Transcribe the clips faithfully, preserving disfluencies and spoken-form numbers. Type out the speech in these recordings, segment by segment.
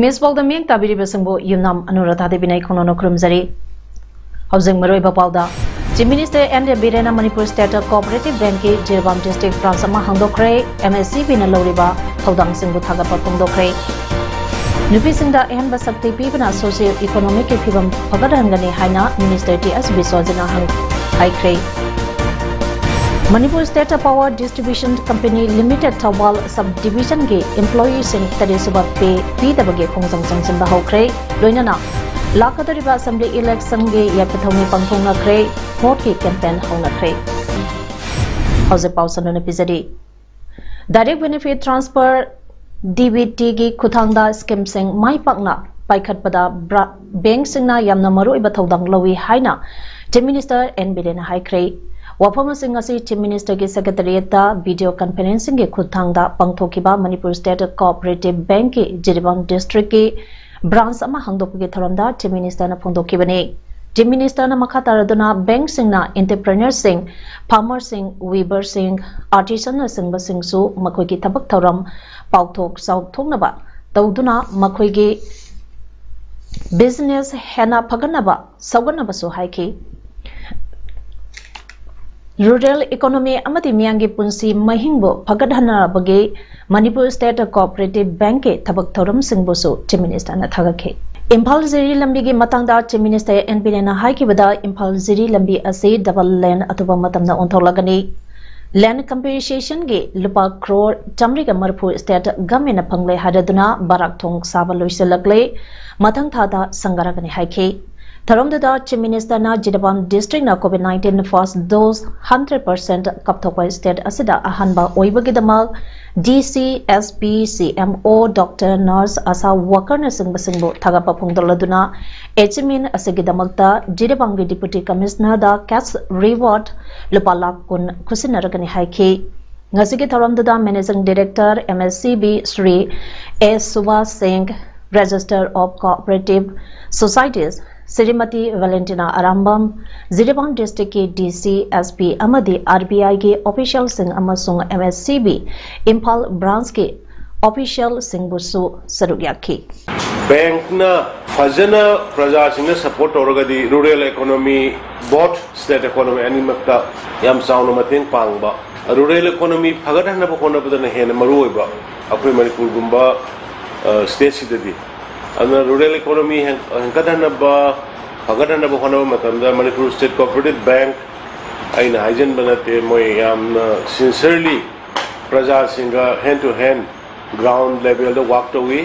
Image ꯄꯥꯎꯗ ꯃꯤꯠꯌꯦꯡ ꯇꯥꯕꯤꯔꯤꯕꯁꯤꯡꯕꯨ ꯌꯨꯝꯅꯥꯝ ꯑꯅꯨꯔꯥꯙꯥ ꯗꯦꯕꯤꯅ ꯑꯩ ꯈꯨꯅꯣꯅ ꯈꯨꯔꯨꯝꯖꯔꯤ꯫ ꯍꯧꯖꯤꯛ ꯃꯔꯨꯑꯣꯏꯕ ꯄꯥꯎꯗ, Chief Minister ꯑꯦꯟ ꯕꯤꯔꯦꯟꯅ ꯃꯅꯤꯄꯨꯔ State Cooperative Bankꯀꯤ ꯖꯤꯔꯤꯕꯥꯝ District Branch ꯑꯃ ꯍꯥꯡꯗꯣꯛꯈ꯭ꯔꯦ꯫ ꯑꯦꯝ ꯑꯦꯁ ꯁꯤ ꯕꯤꯅ ꯂꯧꯔꯤꯕ ꯊꯧꯗꯥꯡꯁꯤꯡꯕꯨ ꯊꯥꯒꯠꯄ ꯐꯣꯡꯗꯣꯛꯈ꯭ꯔꯦ꯫ ꯅꯨꯄꯤꯁꯤꯡꯗ ꯑꯍꯦꯟꯕ ꯁꯛꯇꯤ ꯄꯤꯕꯅ socio economicꯀꯤ ꯐꯤꯕꯝ ꯐꯒꯠꯍꯟꯒꯅꯤ ꯍꯥꯏꯅ Minister ꯇꯤ ꯑꯦꯁ ꯕꯤꯁ꯭ꯋꯖꯤꯠꯅ ꯍꯪ-, ꯍꯥꯏꯈ꯭ꯔꯦ꯫ Manipur State Power Distribution Company Limited Thoubal Sub Divisionꯒꯤ employeeꯁꯤꯡ ꯇꯔꯦꯠ ꯁꯨꯕ pay ꯄꯤꯗꯕꯒꯤ ꯈꯣꯡꯖꯪ ꯆꯪꯁꯤꯟꯕ ꯍꯧꯈ꯭ꯔꯦ꯫ ꯂꯣꯏꯅꯅ ꯂꯥꯛꯀꯗꯧꯔꯤꯕ Assembly electionꯒꯤ ꯌꯥꯏꯐ ꯊꯧꯅꯤ ꯄꯥꯡꯊꯣꯛꯅꯈ꯭ꯔꯦ꯫ Voteꯀꯤ campaign ꯍꯧꯅꯈ꯭ꯔꯦ꯫ ꯍꯧꯖꯤꯛ ꯄꯥꯎ ꯁꯟꯗꯣꯛꯅ ꯄꯤꯖꯔꯤ꯫ Direct Benefit Transfer, D B ꯇꯤꯒꯤ ꯈꯨꯠꯊꯥꯡꯗ schemeꯁꯤꯡ ꯃꯥꯏ ꯄꯥꯛꯅ ꯄꯥꯏꯈꯠꯄꯗ ꯕ꯭ꯔꯥ-, bankꯁꯤꯡꯅ ꯌꯥꯝꯅ ꯃꯔꯨꯑꯣꯏꯕ ꯊꯧꯗꯥꯡ ꯂꯧꯏ ꯍꯥꯏꯅ Chief Minister ꯑꯦꯟ ꯕꯤꯔꯦꯟꯅ ꯍꯥꯏꯈ꯭ꯔꯦ꯫ ꯋꯥꯐꯝ ꯑꯁꯤꯡ ꯑꯁꯤ Chief Ministerꯒꯤ Secretariatꯇ video conferencingꯒꯤ ꯈꯨꯠꯊꯥꯡꯗ ꯄꯥꯡꯊꯣꯛꯈꯤꯕ ꯃꯅꯤꯄꯨꯔ State Cooperative Bankꯀꯤ ꯖꯤꯔꯤꯕꯥꯝ Districtꯀꯤ branch ꯑꯃ ꯍꯥꯡꯗꯣꯛꯄꯒꯤ ꯊꯧꯔꯝꯗ Chief Ministerꯅ ꯐꯣꯡꯗꯣꯛꯈꯤꯕꯅꯤ꯫ Chief Ministerꯅ ꯃꯈꯥ ꯇꯥꯔꯗꯨꯅ bankꯁꯤꯡꯅ entrepreneurꯁꯤꯡ, farmerꯁꯤꯡ, weaverꯁꯤꯡ, artisanꯅꯆꯤꯡꯕꯁꯤꯡꯁꯨ ꯃꯈꯣꯏꯒꯤ ꯊꯕꯛ ꯊꯧꯔꯝ ꯄꯥꯎꯊꯣꯛ ꯆꯥꯎꯊꯣꯛꯅꯕ ꯇꯧꯗꯨꯅ ꯃꯈꯣꯏꯒꯤ business ꯍꯦꯟꯅ ꯐꯒꯠꯅꯕ ꯁꯧꯒꯠꯅꯕꯁꯨ ꯍꯥꯏꯈꯤ꯫ Rural economy ꯑꯃꯗꯤ ꯃꯤꯌꯥꯝꯒꯤ ꯄꯨꯟꯁꯤ ꯃꯍꯤꯡꯕꯨ ꯐꯒꯠꯍꯟꯅꯕꯒꯤ ꯃꯅꯤꯄꯨꯔ State Cooperative Bankꯀꯤ ꯊꯕꯛ ꯊꯧꯔꯝꯁꯤꯡꯕꯨꯁꯨ Chief Ministerꯅ ꯊꯥꯒꯠꯈꯤ꯫ ꯏꯝꯐꯥꯜ ꯖꯤꯔꯤ ꯂꯝꯕꯤꯒꯤ ꯃꯇꯥꯡꯗ Chief Minister ꯑꯦꯟ ꯕꯤꯔꯦꯟꯅ ꯍꯥꯏꯈꯤꯕꯗ, ꯏꯝꯐꯥꯜ ꯖꯤꯔꯤ ꯂꯝꯕꯤ ꯑꯁꯤ double lane ꯑꯊꯨꯕ ꯃꯇꯝꯗ ꯑꯣꯟꯊꯣꯛꯂꯒꯅꯤ꯫ Land compensationꯒꯤ ꯂꯨꯄꯥ ꯀ꯭ꯔꯣꯔ ꯆꯥꯃꯔꯤꯒ ꯃꯔꯤꯐꯨ State Governmentꯅ ꯐꯪꯂꯦ ꯍꯥꯏꯔꯗꯨꯅ ꯕꯔꯥꯛ ꯊꯣꯡ ꯁꯥꯕ ꯂꯣꯏꯁꯤꯜꯂꯛꯂꯦ꯫ ꯃꯊꯪ ꯊꯥꯗ ꯁꯪꯒꯥꯔꯒꯅꯤ ꯍꯥꯏꯈꯤ꯫ ꯊꯧꯔꯝꯗꯨꯗ Chief Minister ꯅ ꯖꯤꯔꯤꯕꯥꯝ district ꯅ COVID nineteen first dose hundred percent ꯀꯥꯞꯊꯣꯛꯄ state ꯑꯁꯤꯗ ꯑꯍꯥꯟꯕ ꯑꯣꯏꯕꯒꯤꯗꯃꯛ D C, S P, C M O, doctor, nurse, ASHA worker ꯅꯆꯤꯡꯕꯁꯤꯡꯕꯨ ꯊꯥꯒꯠꯄ ꯐꯣꯡꯗꯣꯛꯂꯗꯨꯅ achievement ꯑꯁꯤꯒꯤꯗꯃꯛꯇ ꯖꯤꯔꯤꯕꯥꯝꯒꯤ Deputy Commissioner ꯗ cash reward ꯂꯨꯄꯥ ꯂꯥꯈ ꯀꯨꯟ ꯈꯨꯠꯁꯤꯟꯅꯔꯒꯅꯤ ꯍꯥꯏꯈꯤ꯫ ꯉꯁꯤꯒꯤ ꯊꯧꯔꯝꯗꯨꯗ Managing Director M S C B Shri A Subhas ꯁꯤꯡ, Register of Cooperative Societies Shrimati ꯚꯦꯂꯦꯟꯇꯤꯅꯥ Arambam, Jiribam district ꯀꯤ D C, S P ꯑꯃꯗꯤ R B I ꯒꯤ official ꯁꯤꯡ ꯑꯃꯁꯨꯡ M S C B Imphal branch ꯀꯤ official ꯁꯤꯡꯕꯨꯁꯨ ꯁꯔꯨꯛ ꯌꯥꯈꯤ꯫ Bank ꯅ ꯐꯖꯅ ꯄ꯭ꯔꯖꯥꯁꯤꯡꯅ support ꯇꯧꯔꯒꯗꯤ rural economy, both state economy ꯑꯅꯤꯃꯛꯇ ꯌꯥꯝ ꯆꯥꯎꯅ ꯃꯇꯦꯡ ꯄꯥꯡꯕ꯫ Rural economy ꯐꯒꯠꯍꯟꯅꯕ ꯍꯣꯠꯅꯕꯗꯅ ꯍꯦꯟꯅ ꯃꯔꯨ ꯑꯣꯏꯕ ꯑꯩꯈꯣꯏ ꯃꯅꯤꯄꯨꯔꯒꯨꯝꯕ state ꯁꯤꯗꯗꯤ꯫ ꯑꯗꯨꯅ rural economy ꯍꯦꯟ- ꯍꯦꯟꯒꯠꯍꯟꯅꯕ, ꯐꯒꯠꯍꯟꯅꯕ ꯍꯣꯠꯅꯕ ꯃꯇꯝꯗ ꯃꯅꯤꯄꯨꯔ State Cooperative Bank, ꯑꯩꯅ ꯍꯥꯏꯖꯟꯕ ꯅꯠꯇꯦ, ꯃꯣꯏ ꯌꯥꯝꯅ sincerely ꯄ꯭ꯔꯖꯥꯁꯤꯡꯒ hand to hand ground level the work ꯇꯧꯏ꯫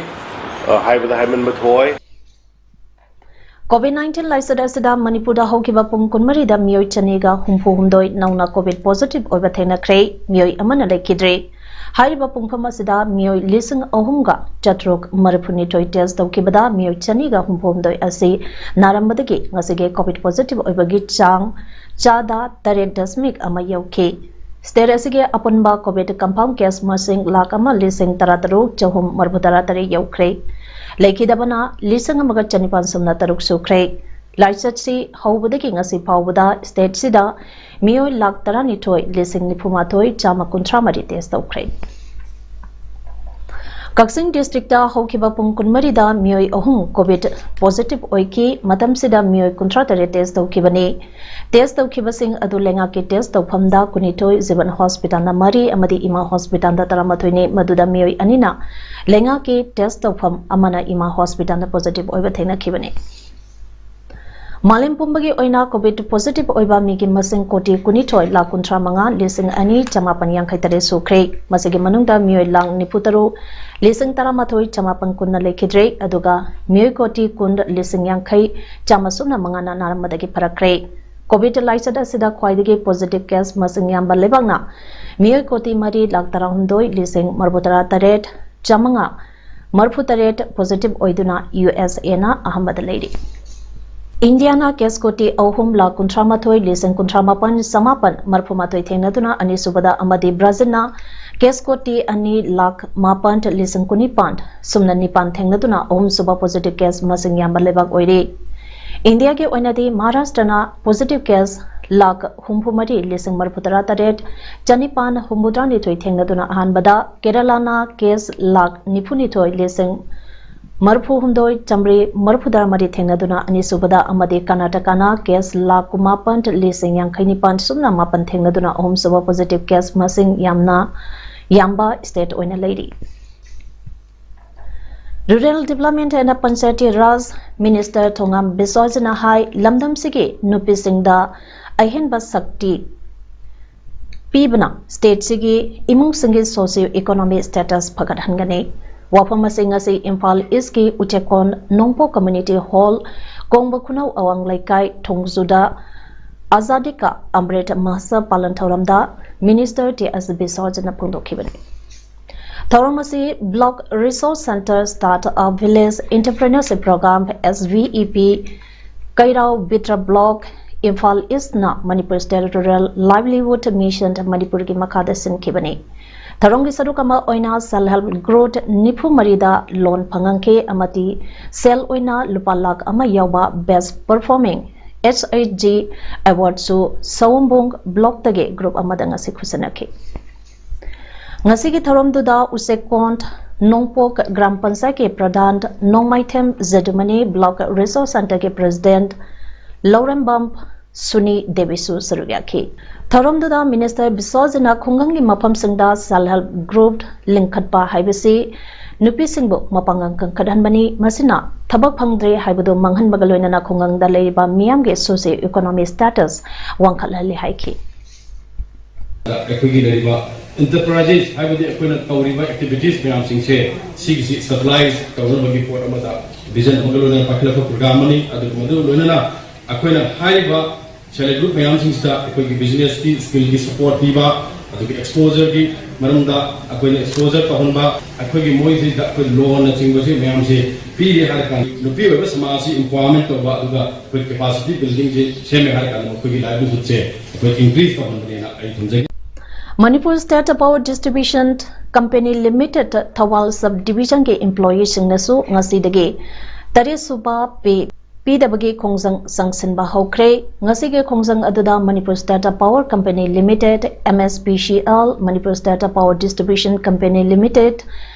ꯑ, ꯍꯥꯏꯕꯗ ꯍꯥꯏꯃꯟꯕ ꯊꯣꯛꯑꯣꯏ꯫ COVID nineteen ꯂꯥꯏꯆꯠ ꯑꯁꯤꯗ ꯃꯅꯤꯄꯨꯔꯗ ꯍꯧꯈꯤꯕ ꯄꯨꯡ ꯀꯨꯟꯃꯔꯤꯗ ꯃꯤꯑꯣꯏ ꯆꯅꯤꯒ ꯍꯨꯝꯐꯨ ꯍꯨꯝꯗꯣꯏ ꯅꯧꯅ COVID positive ꯑꯣꯏꯕ ꯊꯦꯡꯅꯈ꯭ꯔꯦ꯫ ꯃꯤꯑꯣꯏ ꯑꯃꯅ ꯂꯩꯈꯤꯗ꯭ꯔꯦ꯫ ꯍꯥꯏꯔꯤꯕ ꯄꯨꯡꯐꯝ ꯑꯁꯤꯗ ꯃꯤꯑꯣꯏ ꯂꯤꯁꯤꯡ ꯑꯍꯨꯝꯒ ꯆꯥꯇ꯭ꯔꯨꯛ ꯃꯔꯤꯐꯨꯅꯤꯊꯣꯏ test ꯇꯧꯈꯤꯕꯗ ꯃꯤꯑꯣꯏ ꯆꯅꯤꯒ ꯍꯨꯝꯐꯨ ꯍꯨꯝꯗꯣꯏ ꯑꯁꯤ ꯅꯥꯔꯝꯕꯗꯒꯤ ꯉꯁꯤꯒꯤ COVID positive ꯑꯣꯏꯕꯒꯤ ꯆꯥꯡ ꯆꯥꯗ ꯇꯔꯦꯠ ꯗꯁꯃꯤꯛ ꯑꯃ ꯌꯧꯈꯤ꯫ State ꯑꯁꯤꯒꯤ ꯑꯄꯨꯟꯕ COVID confirm case ꯃꯁꯤꯡ ꯂꯥꯈ ꯑꯃ ꯂꯤꯁꯤꯡ ꯇꯔꯥꯇꯔꯨꯛ ꯆꯍꯨꯝ ꯃꯔꯤꯐꯨꯇꯔꯥ ꯇꯔꯦꯠ ꯌꯧꯈ꯭ꯔꯦ꯫ ꯂꯩꯈꯤꯗꯕꯅ ꯂꯤꯁꯤꯡ ꯑꯃꯒ ꯆꯅꯤꯄꯥꯟ ꯁꯨꯞꯅ ꯇꯔꯨꯛ ꯁꯨꯈ꯭ꯔꯦ꯫ ꯂꯥꯏꯆꯠꯁꯤ ꯍꯧꯕꯗꯒꯤ ꯉꯁꯤ ꯐꯥꯎꯕꯗ state ꯁꯤꯗ ꯃꯤꯑꯣꯏ ꯂꯥꯈ ꯇꯔꯥꯅꯤꯊꯣꯏ ꯂꯤꯁꯤꯡ ꯅꯤꯐꯨꯃꯥꯊꯣꯏ ꯆꯥꯝꯃ ꯀꯨꯟꯊ꯭ꯔꯥ ꯃꯔꯤ test ꯇꯧꯈ꯭ꯔꯦ꯫ ꯀꯛꯆꯤꯡ district ꯇ ꯍꯧꯈꯤꯕ ꯄꯨꯡ ꯀꯨꯟꯃꯔꯤꯗ ꯃꯤꯑꯣꯏ ꯑꯍꯨꯝ COVID positive ꯑꯣꯏꯈꯤ꯫ ꯃꯇꯝꯁꯤꯗ ꯃꯤꯑꯣꯏ ꯀꯨꯟꯊ꯭ꯔꯥ ꯇꯔꯦꯠ test ꯇꯧꯈꯤꯕꯅꯤ꯫ Test ꯇꯧꯈꯤꯕꯁꯤꯡ ꯑꯗꯨ ꯂꯩꯉꯥꯛꯀꯤ test ꯇꯧꯐꯝꯗ ꯀꯨꯟꯅꯤꯊꯣꯏ, ꯖꯤꯕꯟ hospital ꯅ ꯃꯔꯤ ꯑꯃꯗꯤ ꯏꯃꯥ hospital ꯗ ꯇꯔꯥꯃꯥꯊꯣꯏꯅꯤ꯫ ꯃꯗꯨꯗ ꯃꯤꯑꯣꯏ ꯑꯅꯤꯅ ꯂꯩꯉꯥꯛꯀꯤ test ꯇꯧꯐꯝ, ꯑꯃꯅ ꯏꯃꯥ hospital ꯗ positive ꯑꯣꯏꯕ ꯊꯦꯡꯅꯈꯤꯕꯅꯤ꯫ ꯃꯥꯂꯦꯝ ꯄꯨꯝꯕꯒꯤ ꯑꯣꯏꯅ COVID positive ꯑꯣꯏꯕ ꯃꯤꯒꯤ ꯃꯁꯤꯡ ꯀꯣꯇꯤ ꯀꯨꯟꯅꯤꯊꯣꯏ ꯂꯥꯈ ꯀꯨꯟꯊ꯭ꯔꯥ ꯃꯉꯥ ꯂꯤꯁꯤꯡ ꯑꯅꯤ ꯆꯃꯥꯄꯟ ꯌꯥꯡꯈꯩ ꯇꯔꯦꯠ ꯁꯨꯈ꯭ꯔꯦ꯫ ꯃꯁꯤꯒꯤ ꯃꯅꯨꯡꯗ ꯃꯤꯑꯣꯏ ꯂꯥꯈ ꯅꯤꯐꯨ ꯇꯔꯨꯛ ꯂꯤꯁꯤꯡ ꯇꯔꯥꯃꯥꯊꯣꯏ ꯆꯃꯥꯄꯟ ꯀꯨꯟꯅ ꯂꯩꯈꯤꯗ꯭ꯔꯦ, ꯑꯗꯨꯒ ꯃꯤꯑꯣꯏ ꯀꯣꯇꯤ ꯀꯨꯟ ꯂꯤꯁꯤꯡ ꯌꯥꯡꯈꯩ ꯆꯥꯝꯃ ꯁꯨꯞꯅ ꯃꯉꯥꯅ ꯅꯥꯔꯝꯕꯗꯒꯤ ꯐꯔꯛꯈ꯭ꯔꯦ꯫ COVID ꯂꯥꯏꯆꯠ ꯑꯁꯤꯗ ꯈ꯭ꯋꯥꯏꯗꯒꯤ positive case ꯃꯁꯤꯡ ꯌꯥꯝꯕ ꯂꯩꯕꯥꯛꯅ ꯃꯤꯑꯣꯏ ꯀꯣꯇꯤ ꯃꯔꯤ ꯂꯥꯈ ꯇꯔꯥꯍꯨꯝꯗꯣꯏ ꯂꯤꯁꯤꯡ ꯃꯔꯤꯐꯨ ꯇꯔꯥ ꯇꯔꯦꯠ ꯆꯥꯝꯃꯉꯥ ꯃꯔꯤꯐꯨ ꯇꯔꯦꯠ positive ꯑꯣꯏꯗꯨꯅ USAꯅ ꯑꯍꯥꯟꯕꯗ ꯂꯩꯔꯤ꯫ ꯏꯟꯗꯤꯌꯥꯅ case ꯀꯣꯇꯤ ꯑꯍꯨꯝ ꯂꯥꯈ ꯀꯨꯟꯊ꯭ꯔꯥ ꯃꯥꯊꯣꯏ ꯂꯤꯁꯤꯡ ꯀꯨꯟꯊ꯭ꯔꯥ ꯃꯥꯄꯟ ꯆꯃꯥꯄꯟ ꯃꯔꯤꯐꯨ ꯃꯥꯊꯣꯏ ꯊꯦꯡꯅꯗꯨꯅ ꯑꯅꯤꯁꯨꯕꯗ ꯑꯃꯗꯤ ꯕ꯭ꯔꯥꯖꯤꯜꯅ case ꯀꯣꯇꯤ ꯑꯅꯤ ꯂꯥꯈ ꯃꯥꯄꯟ ꯂꯤꯁꯤꯡ ꯀꯨꯟ ꯅꯤꯄꯥꯟ ꯁꯨꯞꯅ ꯅꯤꯄꯥꯟ ꯊꯦꯡꯅꯗꯨꯅ ꯑꯍꯨꯝꯁꯨꯕ positive case ꯃꯁꯤꯡ ꯌꯥꯝꯕ ꯂꯩꯕꯥꯛ ꯑꯣꯏꯔꯤ꯫ ꯏꯟꯗꯤꯌꯥꯒꯤ ꯑꯣꯏꯅꯗꯤ ꯃꯍꯥꯔꯥꯁꯇ꯭ꯔꯅ positive case ꯂꯥꯈ ꯍꯨꯝꯐꯨ ꯃꯔꯤ ꯂꯤꯁꯤꯡ ꯃꯔꯤꯐꯨ ꯇꯔꯥ ꯇꯔꯦꯠ ꯆꯅꯤꯄꯥꯟ ꯍꯨꯝꯐꯨꯇꯔꯥ ꯅꯤꯊꯣꯏ ꯊꯦꯡꯅꯗꯨꯅ ꯑꯍꯥꯟꯕꯗ, ꯀꯦꯔꯂꯥꯅ case ꯂꯥꯈ ꯅꯤꯐꯨ ꯅꯤꯊꯣꯏ ꯂꯤꯁꯤꯡ ꯃꯔꯤꯐꯨ ꯍꯨꯝꯗꯣꯏ ꯆꯥꯃꯔꯤ ꯃꯔꯤꯐꯨ ꯇꯔꯥ ꯃꯔꯤ ꯊꯦꯡꯅꯗꯨꯅ ꯑꯅꯤꯁꯨꯕꯗ ꯑꯃꯗꯤ ꯀꯔꯅꯥꯇꯀꯥꯅ case ꯂꯥꯈ ꯀꯨꯟꯃꯥꯄꯟ ꯂꯤꯁꯤꯡ ꯌꯥꯡꯈꯩ ꯅꯤꯄꯥꯟ ꯁꯨꯞꯅ ꯃꯥꯄꯟ ꯊꯦꯡꯅꯗꯨꯅ ꯑꯍꯨꯝꯁꯨꯕ positive case ꯃꯁꯤꯡ ꯌꯥꯝꯅ ꯌꯥꯝꯕ state ꯑꯣꯏꯅ ꯂꯩꯔꯤ꯫ Rural Development and Panchayati Raj Minister ꯊꯣꯉꯥꯝ ꯕꯤꯁ꯭ꯋꯥꯖꯅ ꯍꯥꯏ, ꯂꯝꯗꯝꯁꯤꯒꯤ ꯅꯨꯄꯤꯁꯤꯡꯗ ꯑꯍꯦꯟꯕ ꯁꯛꯇꯤ ꯄꯤꯕꯅ stateꯁꯤꯒꯤ ꯏꯃꯨꯡꯁꯤꯡꯒꯤ socio economic status ꯐꯒꯠꯍꯟꯒꯅꯤ꯫ ꯋꯥꯐꯝ ꯑꯁꯤ ꯉꯁꯤ ꯏꯝꯐꯥꯜ Eastꯀꯤ ꯎꯆꯦꯛꯀꯣꯟ ꯅꯣꯡꯄꯣꯛ Community Hall, ꯀꯣꯡꯕ ꯈꯨꯅꯧ ꯑꯋꯥꯡ ꯂꯩꯀꯥꯏ ꯊꯣꯡꯖꯨꯗ Azadi Ka Amrit Mahotsav ꯄꯥꯂꯟ ꯊꯧꯔꯝꯗ Minister ꯇꯤ ꯑꯦꯁ ꯕꯤꯁ꯭ꯋꯥꯖꯅ ꯐꯣꯡꯗꯣꯛꯈꯤꯕꯅꯤ꯫ ꯊꯧꯔꯝ ꯑꯁꯤ Block Resource Centre Start Up Village Entrepreneurship Programme, SVEP, ꯀꯩꯔꯥꯎ ꯕꯤꯇ꯭ꯔ Block, Imphal Eastꯅ Manipur State Rural Livelihood Mission ꯃꯅꯤꯄꯨꯔꯒꯤ ꯃꯈꯥꯗ ꯁꯤꯟꯈꯤꯕꯅꯤ꯫ ꯊꯧꯔꯝꯒꯤ ꯁꯔꯨꯛ ꯑꯃ ꯑꯣꯏꯅ self help group ꯅꯤꯐꯨ ꯃꯔꯤꯗ loan ꯐꯪꯍꯟꯈꯤ ꯑꯃꯗꯤ ꯁꯦꯜ ꯑꯣꯏꯅ ꯂꯨꯄꯥ ꯂꯥꯈ ꯑꯃ ꯌꯥꯎꯕ Best Performing HHG Awardꯁꯨ ꯁꯑꯣꯝꯕꯨꯡ Blockꯇꯒꯤ group ꯑꯃꯗ ꯉꯁꯤ ꯈꯨꯠꯁꯤꯟꯅꯈꯤ꯫ ꯉꯁꯤꯒꯤ ꯊꯧꯔꯝꯗꯨꯗ ꯎꯆꯦꯛꯀꯣꯟ ꯅꯣꯡꯄꯣꯛ ꯒ꯭ꯔꯥꯝ ꯄꯟꯆꯥꯌꯠꯀꯤ ꯄ꯭ꯔꯙꯥꯟ ꯅꯣꯡꯃꯥꯏꯊꯦꯝ ꯖꯦꯗꯨꯃꯅꯤ, Block Resource Centreꯒꯤ President ꯂꯧꯔꯦꯝꯕꯝ ꯁꯨꯅꯤ ꯗꯦꯕꯤꯁꯨ ꯁꯔꯨꯛ ꯌꯥꯈꯤ꯫ ꯊꯧꯔꯝꯗꯨꯗ Minister ꯕꯤꯁ꯭ꯋꯥꯖꯅ ꯈꯨꯡꯒꯪꯒꯤ ꯃꯐꯝꯁꯤꯡꯗ self help group ꯂꯤꯡꯈꯠꯄ ꯍꯥꯏꯕꯁꯤ ꯅꯨꯄꯤꯁꯤꯡꯕꯨ ꯃꯄꯥꯡꯒꯜ ꯀꯟꯈꯠꯍꯟꯕꯅꯤ꯫ ꯃꯁꯤꯅ ꯊꯕꯛ ꯐꯪꯗ꯭ꯔꯦ ꯍꯥꯏꯕꯗꯨ ꯃꯥꯡꯍꯟꯕꯒ ꯂꯣꯏꯅꯅ ꯈꯨꯡꯒꯪꯗ ꯂꯩꯔꯤꯕ ꯃꯤꯌꯥꯝꯒꯤ socio economy status ꯋꯥꯡꯈꯠꯍꯜꯂꯤ ꯍꯥꯏꯈꯤ꯫ ꯑꯩꯈꯣꯏꯒꯤ ꯂꯩꯔꯤꯕ enterprises ꯍꯥꯏꯕꯗꯤ ꯑꯩꯈꯣꯏꯅ ꯇꯧꯔꯤꯕ activities ꯃꯌꯥꯝꯁꯤꯡꯁꯦ ꯁꯤꯒꯤꯁꯤ stabilize ꯇꯧꯅꯕꯒꯤ ꯄꯣꯠ ꯑꯃꯗ vision ꯑꯃꯒ ꯂꯣꯏꯅꯅ ꯄꯥꯏꯈꯠꯂꯛꯄ program ꯑꯃꯅꯤ꯫ ꯑꯗꯨꯒ ꯃꯗꯨ ꯂꯣꯏꯅꯅ ꯑꯩꯈꯣꯏꯅ ꯍꯥꯏꯔꯤꯕ self help group ꯃꯌꯥꯝꯁꯤꯡꯁꯤꯗ ꯑꯩꯈꯣꯏꯒꯤ businessꯀꯤ skillꯒꯤ support ꯄꯤꯕ, ꯑꯗꯨꯒ exposureꯒꯤ ꯃꯔꯝꯗ ꯑꯩꯈꯣꯏꯅ exposure ꯇꯧꯍꯟꯕ, ꯑꯩꯈꯣꯏꯒꯤ ꯃꯣꯏꯁꯤꯗ ꯑꯩꯈꯣꯏ loanꯅꯆꯤꯡꯕꯁꯤ ꯃꯌꯥꯝꯁꯤ ꯄꯤꯔꯦ ꯍꯥꯏꯔꯀꯥꯟꯗ ꯅꯨꯄꯤ ꯑꯣꯏꯕ ꯁꯃꯥꯖꯁꯤ empowerment ꯇꯧꯕ, ꯑꯗꯨꯒ ꯑꯩꯈꯣꯏ capacity buildingꯁꯤ ꯁꯦꯝꯃꯦ ꯍꯥꯏꯔꯀꯥꯟꯗ ꯃꯈꯣꯏꯒꯤ livelihoodꯁꯦ ꯑꯩꯈꯣꯏ increase ꯇꯧꯍꯟꯕꯅꯦꯅ ꯑꯩ ꯊꯝꯖꯒꯦ꯫ Manipur State Power Distribution Company Limited Thoubal sub divisionꯒꯤ employeeꯁꯤꯡꯅꯁꯨ ꯉꯁꯤꯗꯒꯤ ꯇꯔꯦꯠ ꯁꯨꯕ pay ꯄꯤꯗꯕꯒꯤ ꯈꯣꯡꯖꯪ ꯆꯪꯁꯤꯟꯕ ꯍꯧꯈ꯭ꯔꯦ꯫ ꯉꯁꯤꯒꯤ ꯈꯣꯡꯖꯪ ꯑꯗꯨꯗ Manipur State Power Company Limited, M S P C L, Manipur State Power Distribution Company Limited,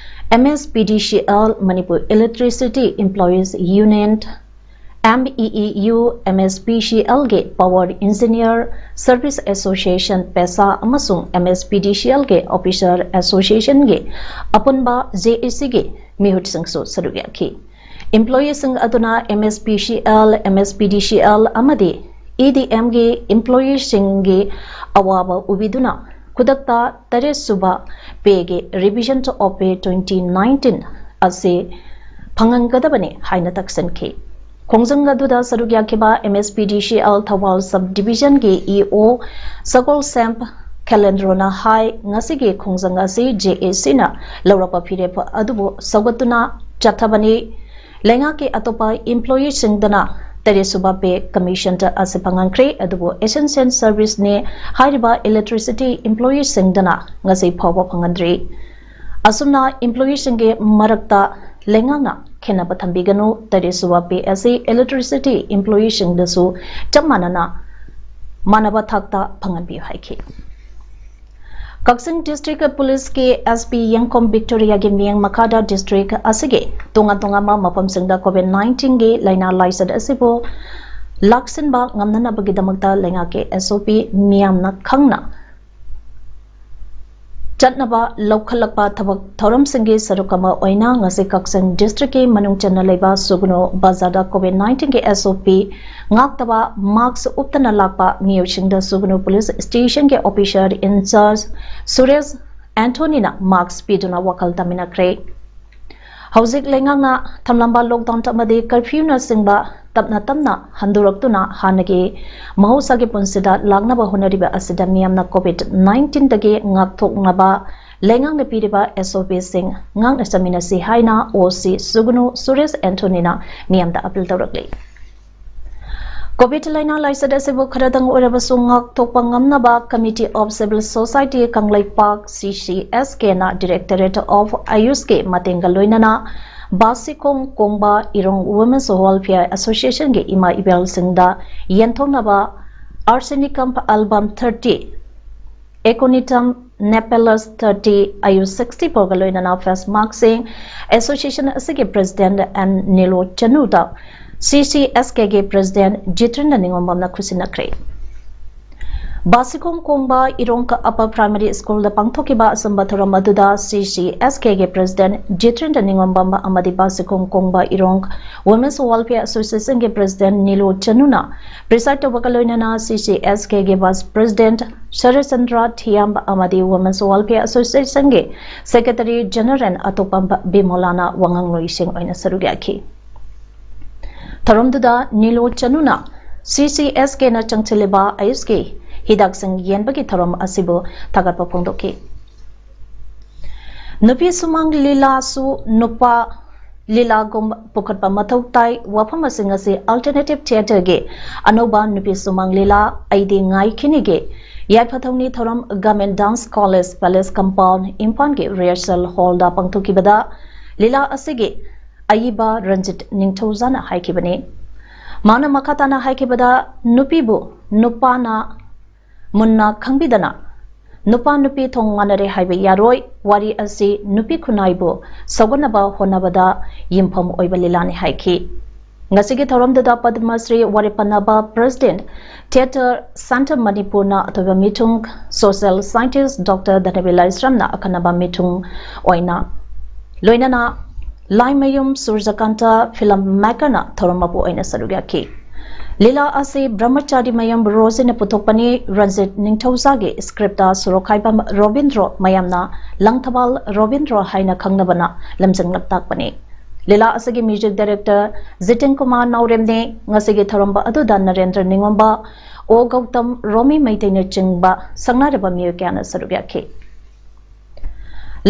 M S P D C L, Manipur Electricity Employees Union, M E E U, M S P C Lꯒꯤ Power Engineer Service Association, ꯄꯦꯁꯥ ꯑꯃꯁꯨꯡ M S P D C Lꯒꯤ Officer Associationꯒꯤ ꯑꯄꯨꯟꯕ J A Cꯒꯤ ꯃꯤꯍꯨꯠꯁꯤꯡꯁꯨ ꯁꯔꯨꯛ ꯌꯥꯈꯤ꯫ Employeeꯁꯤꯡ ꯑꯗꯨꯅ M S P C L, M S P D C L ꯑꯃꯗꯤ E D Mꯒꯤ employeeꯁꯤꯡꯒꯤ ꯑꯋꯥꯕ ꯎꯕꯤꯗꯨꯅ ꯈꯨꯗꯛꯇ ꯇꯔꯦꯠ ꯁꯨꯕ payꯒꯤ revision of pay twenty nineteen ꯑꯁꯤ ꯐꯪꯍꯟꯒꯗꯕꯅꯤ ꯍꯥꯏꯅ ꯇꯛꯁꯤꯟꯈꯤ꯫ ꯈꯣꯡꯖꯪ ꯑꯗꯨꯗ ꯁꯔꯨꯛ ꯌꯥꯈꯤꯕ M S P D C L Thoubal sub divisionꯒꯤ E O ꯁꯒꯣꯜꯁꯦꯝ ꯈꯦꯂꯦꯟꯗ꯭ꯔꯣꯅ ꯍꯥꯏ, ꯉꯁꯤꯒꯤ ꯈꯣꯡꯖꯪ ꯑꯁꯤ J A Cꯅ ꯂꯧꯔꯛꯄ ꯐꯤꯔꯦꯞ ꯑꯗꯨꯕꯨ ꯁꯧꯒꯠꯇꯨꯅ ꯆꯠꯊꯕꯅꯤ꯫ ꯂꯩꯉꯥꯛꯀꯤ ꯑꯇꯣꯞꯄ employeeꯁꯤꯡꯗꯅ ꯇꯔꯦꯠ ꯁꯨꯕ pay commissionꯗ ꯑꯁꯤ ꯐꯪꯍꯟꯈ꯭ꯔꯦ, ꯑꯗꯨꯕꯨ essential serviceꯅꯦ ꯍꯥꯏꯔꯤꯕ electricity employeeꯁꯤꯡꯗꯅ ꯉꯁꯤ ꯐꯥꯎꯕ ꯐꯪꯍꯟꯗ꯭ꯔꯤ꯫ ꯑꯁꯨꯝꯅ employeeꯁꯤꯡꯒꯤ ꯃꯔꯛꯇ ꯂꯩꯉꯥꯛꯅ ꯈꯦꯠꯅꯕ ꯊꯝꯕꯤꯒꯅꯨ, ꯇꯔꯦꯠ ꯁꯨꯕ pay ꯑꯁꯤ electricity employeeꯁꯤꯡꯗꯁꯨ ꯆꯞ ꯃꯥꯟꯅꯅ ꯃꯥꯟꯅꯕ ꯊꯥꯛꯇ ꯐꯪꯍꯟꯕꯤꯌꯨ ꯍꯥꯏꯈꯤ꯫ ꯀꯛꯆꯤꯡ district policeꯀꯤ S P ꯌꯦꯡꯈꯣꯝ ꯕꯤꯛꯇꯣꯔꯤꯌꯥꯒꯤ ꯃꯤꯠꯌꯦꯡ ꯃꯈꯥꯗ district ꯑꯁꯤꯒꯤ ꯇꯣꯉꯥꯟ ꯇꯣꯉꯥꯟꯕ ꯃꯐꯝꯁꯤꯡꯗ COVID nineteenꯒꯤ ꯂꯥꯏꯅꯥ ꯂꯥꯏꯆꯠ ꯑꯁꯤꯕꯨ ꯂꯥꯛꯁꯤꯟꯕ ꯉꯝꯅꯅꯕꯒꯤꯗꯃꯛꯇ ꯂꯩꯉꯥꯛꯀꯤ S O P ꯃꯤꯌꯥꯝꯅ ꯈꯪꯅ ꯆꯠꯅꯕ ꯂꯧꯈꯠꯂꯛꯄ ꯊꯕꯛ ꯊꯧꯔꯝꯁꯤꯡꯒꯤ ꯁꯔꯨꯛ ꯑꯃ ꯑꯣꯏꯅ ꯉꯁꯤ ꯀꯛꯆꯤꯡ district ꯀꯤ ꯃꯅꯨꯡ ꯆꯟꯅ ꯂꯩꯕ ꯁꯨꯒꯅꯨ ꯕꯖꯥꯔꯗ COVID nineteen ꯒꯤ S O P ꯉꯥꯛꯇꯕ, mask ꯎꯞꯇꯅ ꯂꯥꯛꯄ ꯃꯤꯑꯣꯏꯁꯤꯡꯗ ꯁꯨꯒꯅꯨ police station ꯒꯤ officer in charge Suresh ꯑꯦꯟꯊꯣꯅꯤꯅ mask ꯄꯤꯗꯨꯅ ꯋꯥꯈꯜ ꯇꯥꯃꯤꯟꯅꯈ꯭ꯔꯦ꯫ ꯍꯧꯖꯤꯛ ꯂꯩꯉꯥꯛꯅ ꯊꯝꯂꯝꯕ lockdown ꯑꯃꯗꯤ curfew ꯅꯆꯤꯡꯕ ꯇꯞꯅ ꯇꯞꯅ ꯍꯟꯗꯣꯔꯛꯇꯨꯅ ꯍꯥꯟꯅꯒꯤ ꯃꯍꯧꯁꯥꯒꯤ ꯄꯨꯟꯁꯤꯗ ꯂꯥꯛꯅꯕ ꯍꯣꯠꯅꯔꯤꯕ ꯑꯁꯤꯗ ꯃꯤꯌꯥꯝꯅ COVID nineteen ꯗꯒꯤ ꯉꯥꯛꯊꯣꯛꯅꯕ ꯂꯩꯉꯥꯛꯅ ꯄꯤꯔꯤꯕ S O P ꯁꯤꯡ ꯉꯥꯛꯅ ꯆꯠꯃꯤꯟꯅꯁꯤ ꯍꯥꯏꯅ O C ꯁꯨꯒꯅꯨ ꯁꯨꯔꯦꯁ ꯑꯦꯟꯊꯣꯅꯤꯅ ꯃꯤꯌꯥꯝꯗ appeal ꯇꯧꯔꯛꯂꯤ꯫ COVID ꯂꯥꯏꯅꯥ ꯂꯥꯏꯆꯠ ꯑꯁꯤꯕꯨ ꯈꯔꯗꯪ ꯑꯣꯏꯔꯕꯁꯨ ꯉꯥꯛꯊꯣꯛꯄ ꯉꯝꯅꯕ Committee of Civil Society Kangleipak, C C S K ꯅ Directorate of AYUSH ꯀꯤ ꯃꯇꯦꯡꯒ ꯂꯣꯏꯅꯅ ꯕꯥꯁꯤꯈꯣꯡ ꯀꯣꯡꯕ ꯏꯔꯣꯡ Women's Welfare Association ꯒꯤ ꯏꯃꯥ ꯏꯕꯦꯜꯁꯤꯡꯗ ꯌꯦꯟꯊꯣꯛꯅꯕ Arsenicum album thirty, Aconitum napellus thirty, AYUSH sixty four ꯒ ꯂꯣꯏꯅꯅ face mask ꯁꯤꯡ association ꯑꯁꯤꯒꯤ president M ꯅꯤꯂꯣ ꯆꯅꯨꯗ C C S K ꯒꯤ president ꯖꯤꯇ꯭ꯔꯤꯟꯗ ꯅꯤꯉꯣꯝꯕꯝꯅ ꯈꯨꯠꯁꯤꯟꯅꯈ꯭ꯔꯦ꯫ ꯕꯥꯁꯤꯈꯣꯡ ꯀꯣꯡꯕ ꯏꯔꯣꯡ Upper Primary School ꯗ ꯄꯥꯡꯊꯣꯛꯈꯤꯕ ꯑꯆꯝꯕ ꯊꯧꯔꯝ ꯑꯗꯨꯗ C C S K ꯒꯤ president ꯖꯤꯇ꯭ꯔꯤꯟꯗ ꯅꯤꯉꯣꯝꯕꯝ ꯑꯃꯗꯤ ꯕꯥꯁꯤꯈꯣꯡ ꯀꯣꯡꯕ ꯏꯔꯣꯡ Women's Welfare Association ꯒꯤ president ꯅꯤꯂꯣ ꯆꯅꯨꯅ preside ꯇꯧꯕꯒ ꯂꯣꯏꯅꯅ C C S K ꯒꯤ vice president ꯁꯔꯠꯆꯟꯗ꯭ꯔ ꯊꯤꯌꯥꯝ ꯑꯃꯗꯤ Women's Welfare Association ꯒꯤ secretary general ꯑꯇꯣꯞꯄꯝꯕ ꯕꯤꯃꯣꯂꯥꯅ ꯋꯥꯉꯥꯡꯂꯣꯏꯁꯤꯡ ꯑꯣꯏꯅ ꯁꯔꯨꯛ ꯌꯥꯈꯤ꯫ ꯊꯧꯔꯝꯗꯨꯗ ꯅꯤꯂꯣ ꯆꯅꯨꯅ C C S K ꯅ ꯆꯪꯁꯤꯜꯂꯤꯕ AYUSH ꯀꯤ ꯍꯤꯗꯥꯛꯁꯤꯡ ꯌꯦꯟꯕꯒꯤ ꯊꯧꯔꯝ ꯑꯁꯤꯕꯨ ꯊꯥꯒꯠꯄ ꯐꯣꯡꯗꯣꯛꯈꯤ꯫ ꯅꯨꯄꯤ ꯁꯨꯃꯥꯡ ꯂꯤꯂꯥꯁꯨ ꯅꯨꯄꯥ ꯂꯤꯂꯥꯒꯨꯝꯕ ꯄꯨꯈꯠꯄ ꯃꯊꯧ ꯇꯥꯏ꯫ ꯋꯥꯐꯝ ꯑꯁꯤꯡ ꯑꯁꯤ Alternative Theatre ꯒꯤ ꯑꯅꯧꯕ ꯅꯨꯄꯤ ꯁꯨꯃꯥꯡ ꯂꯤꯂꯥ ꯑꯩꯗꯤ ꯉꯥꯏꯈꯤꯅꯤꯒꯤ ꯌꯥꯏꯐ ꯊꯧꯅꯤ ꯊꯧꯔꯝ Government Dance College Palace Compound ꯏꯝꯐꯥꯜꯒꯤ rehearsal hall ꯗ ꯄꯥꯡꯊꯣꯛꯈꯤꯕꯗ ꯂꯤꯂꯥ ꯑꯁꯤꯒꯤ ꯑꯏꯕ ꯔꯟꯖꯤꯠ ꯅꯤꯡꯊꯧꯖꯥꯅ ꯍꯥꯏꯈꯤꯕꯅꯤ꯫ ꯃꯥꯅ ꯃꯈꯥ ꯇꯥꯅ ꯍꯥꯏꯈꯤꯕꯗ, ꯅꯨꯄꯤꯕꯨ ꯅꯨꯄꯥꯅ ꯃꯨꯟꯅ ꯈꯪꯕꯤꯗꯅ ꯅꯨꯄꯥ ꯅꯨꯄꯤ ꯊꯣꯡ ꯉꯥꯟꯅꯔꯦ ꯍꯥꯏꯕ ꯌꯥꯔꯣꯏ꯫ ꯋꯥꯔꯤ ꯑꯁꯤ ꯅꯨꯄꯤ ꯈꯨꯟꯅꯥꯏꯕꯨ ꯁꯧꯒꯠꯅꯕ ꯍꯣꯠꯅꯕꯗ ꯌꯨꯝꯐꯝ ꯑꯣꯏꯕ ꯂꯤꯂꯥꯅꯤ ꯍꯥꯏꯈꯤ꯫ ꯉꯁꯤꯒꯤ ꯊꯧꯔꯝꯗꯨꯗ Padma Shri ꯋꯥꯔꯦꯄꯟꯅꯕ President Theatre Centre ꯃꯅꯤꯄꯨꯔꯅ ꯑꯊꯣꯏꯕ ꯃꯤꯊꯨꯡ, Social Scientist Doctor ꯙꯅꯕꯤ ꯂꯥꯏꯁ꯭ꯔꯝꯅ ꯑꯈꯟꯅꯕ ꯃꯤꯊꯨꯡ ꯑꯣꯏꯅ, ꯂꯣꯏꯅꯅ ꯂꯥꯏꯃꯌꯨꯝ ꯁꯨꯔꯖꯀꯥꯟꯇ Film Makerꯅ ꯊꯧꯔꯝ ꯃꯄꯨ ꯑꯣꯏꯅ ꯁꯔꯨꯛ ꯌꯥꯈꯤ꯫ ꯂꯤꯂꯥ ꯑꯁꯤ ꯕ꯭ꯔꯍ꯭ꯃꯆꯥꯔꯤ ꯃꯌꯨꯝ ꯔꯣꯖꯤꯅ ꯄꯨꯊꯣꯛꯄꯅꯤ꯫ ꯔꯟꯖꯤꯠ ꯅꯤꯡꯊꯧꯖꯥꯒꯤ scriptꯇ ꯁꯣꯔꯣꯛꯈꯥꯏꯕꯝ ꯔꯣꯕꯤꯟꯗ꯭ꯔꯣ ꯃꯌꯥꯝꯅ ꯂꯪꯊꯕꯥꯜ ꯔꯣꯕꯤꯟꯗ꯭ꯔꯣ ꯍꯥꯏꯅ ꯈꯪꯅꯕꯅ ꯂꯝꯖꯤꯡ ꯂꯝꯇꯥꯛꯄꯅꯤ꯫ ꯂꯤꯂꯥ ꯑꯁꯤꯒꯤ Music Director ꯖꯤꯇꯦꯟ ꯀꯨꯃꯥꯔ ꯅꯥꯎꯔꯦꯝꯅꯤ꯫ ꯉꯁꯤꯒꯤ ꯊꯧꯔꯝ ꯑꯗꯨꯗ ꯅꯔꯦꯟꯗ꯭ꯔ ꯅꯤꯉꯣꯝꯕ, ꯑꯣ ꯒꯧꯇꯝ, ꯔꯣꯃꯤ ꯃꯩꯇꯩꯅꯆꯤꯡꯕ ꯁꯛꯅꯥꯏꯔꯕ ꯃꯤꯑꯣꯏ ꯀꯌꯥꯅ ꯁꯔꯨꯛ ꯌꯥꯈꯤ꯫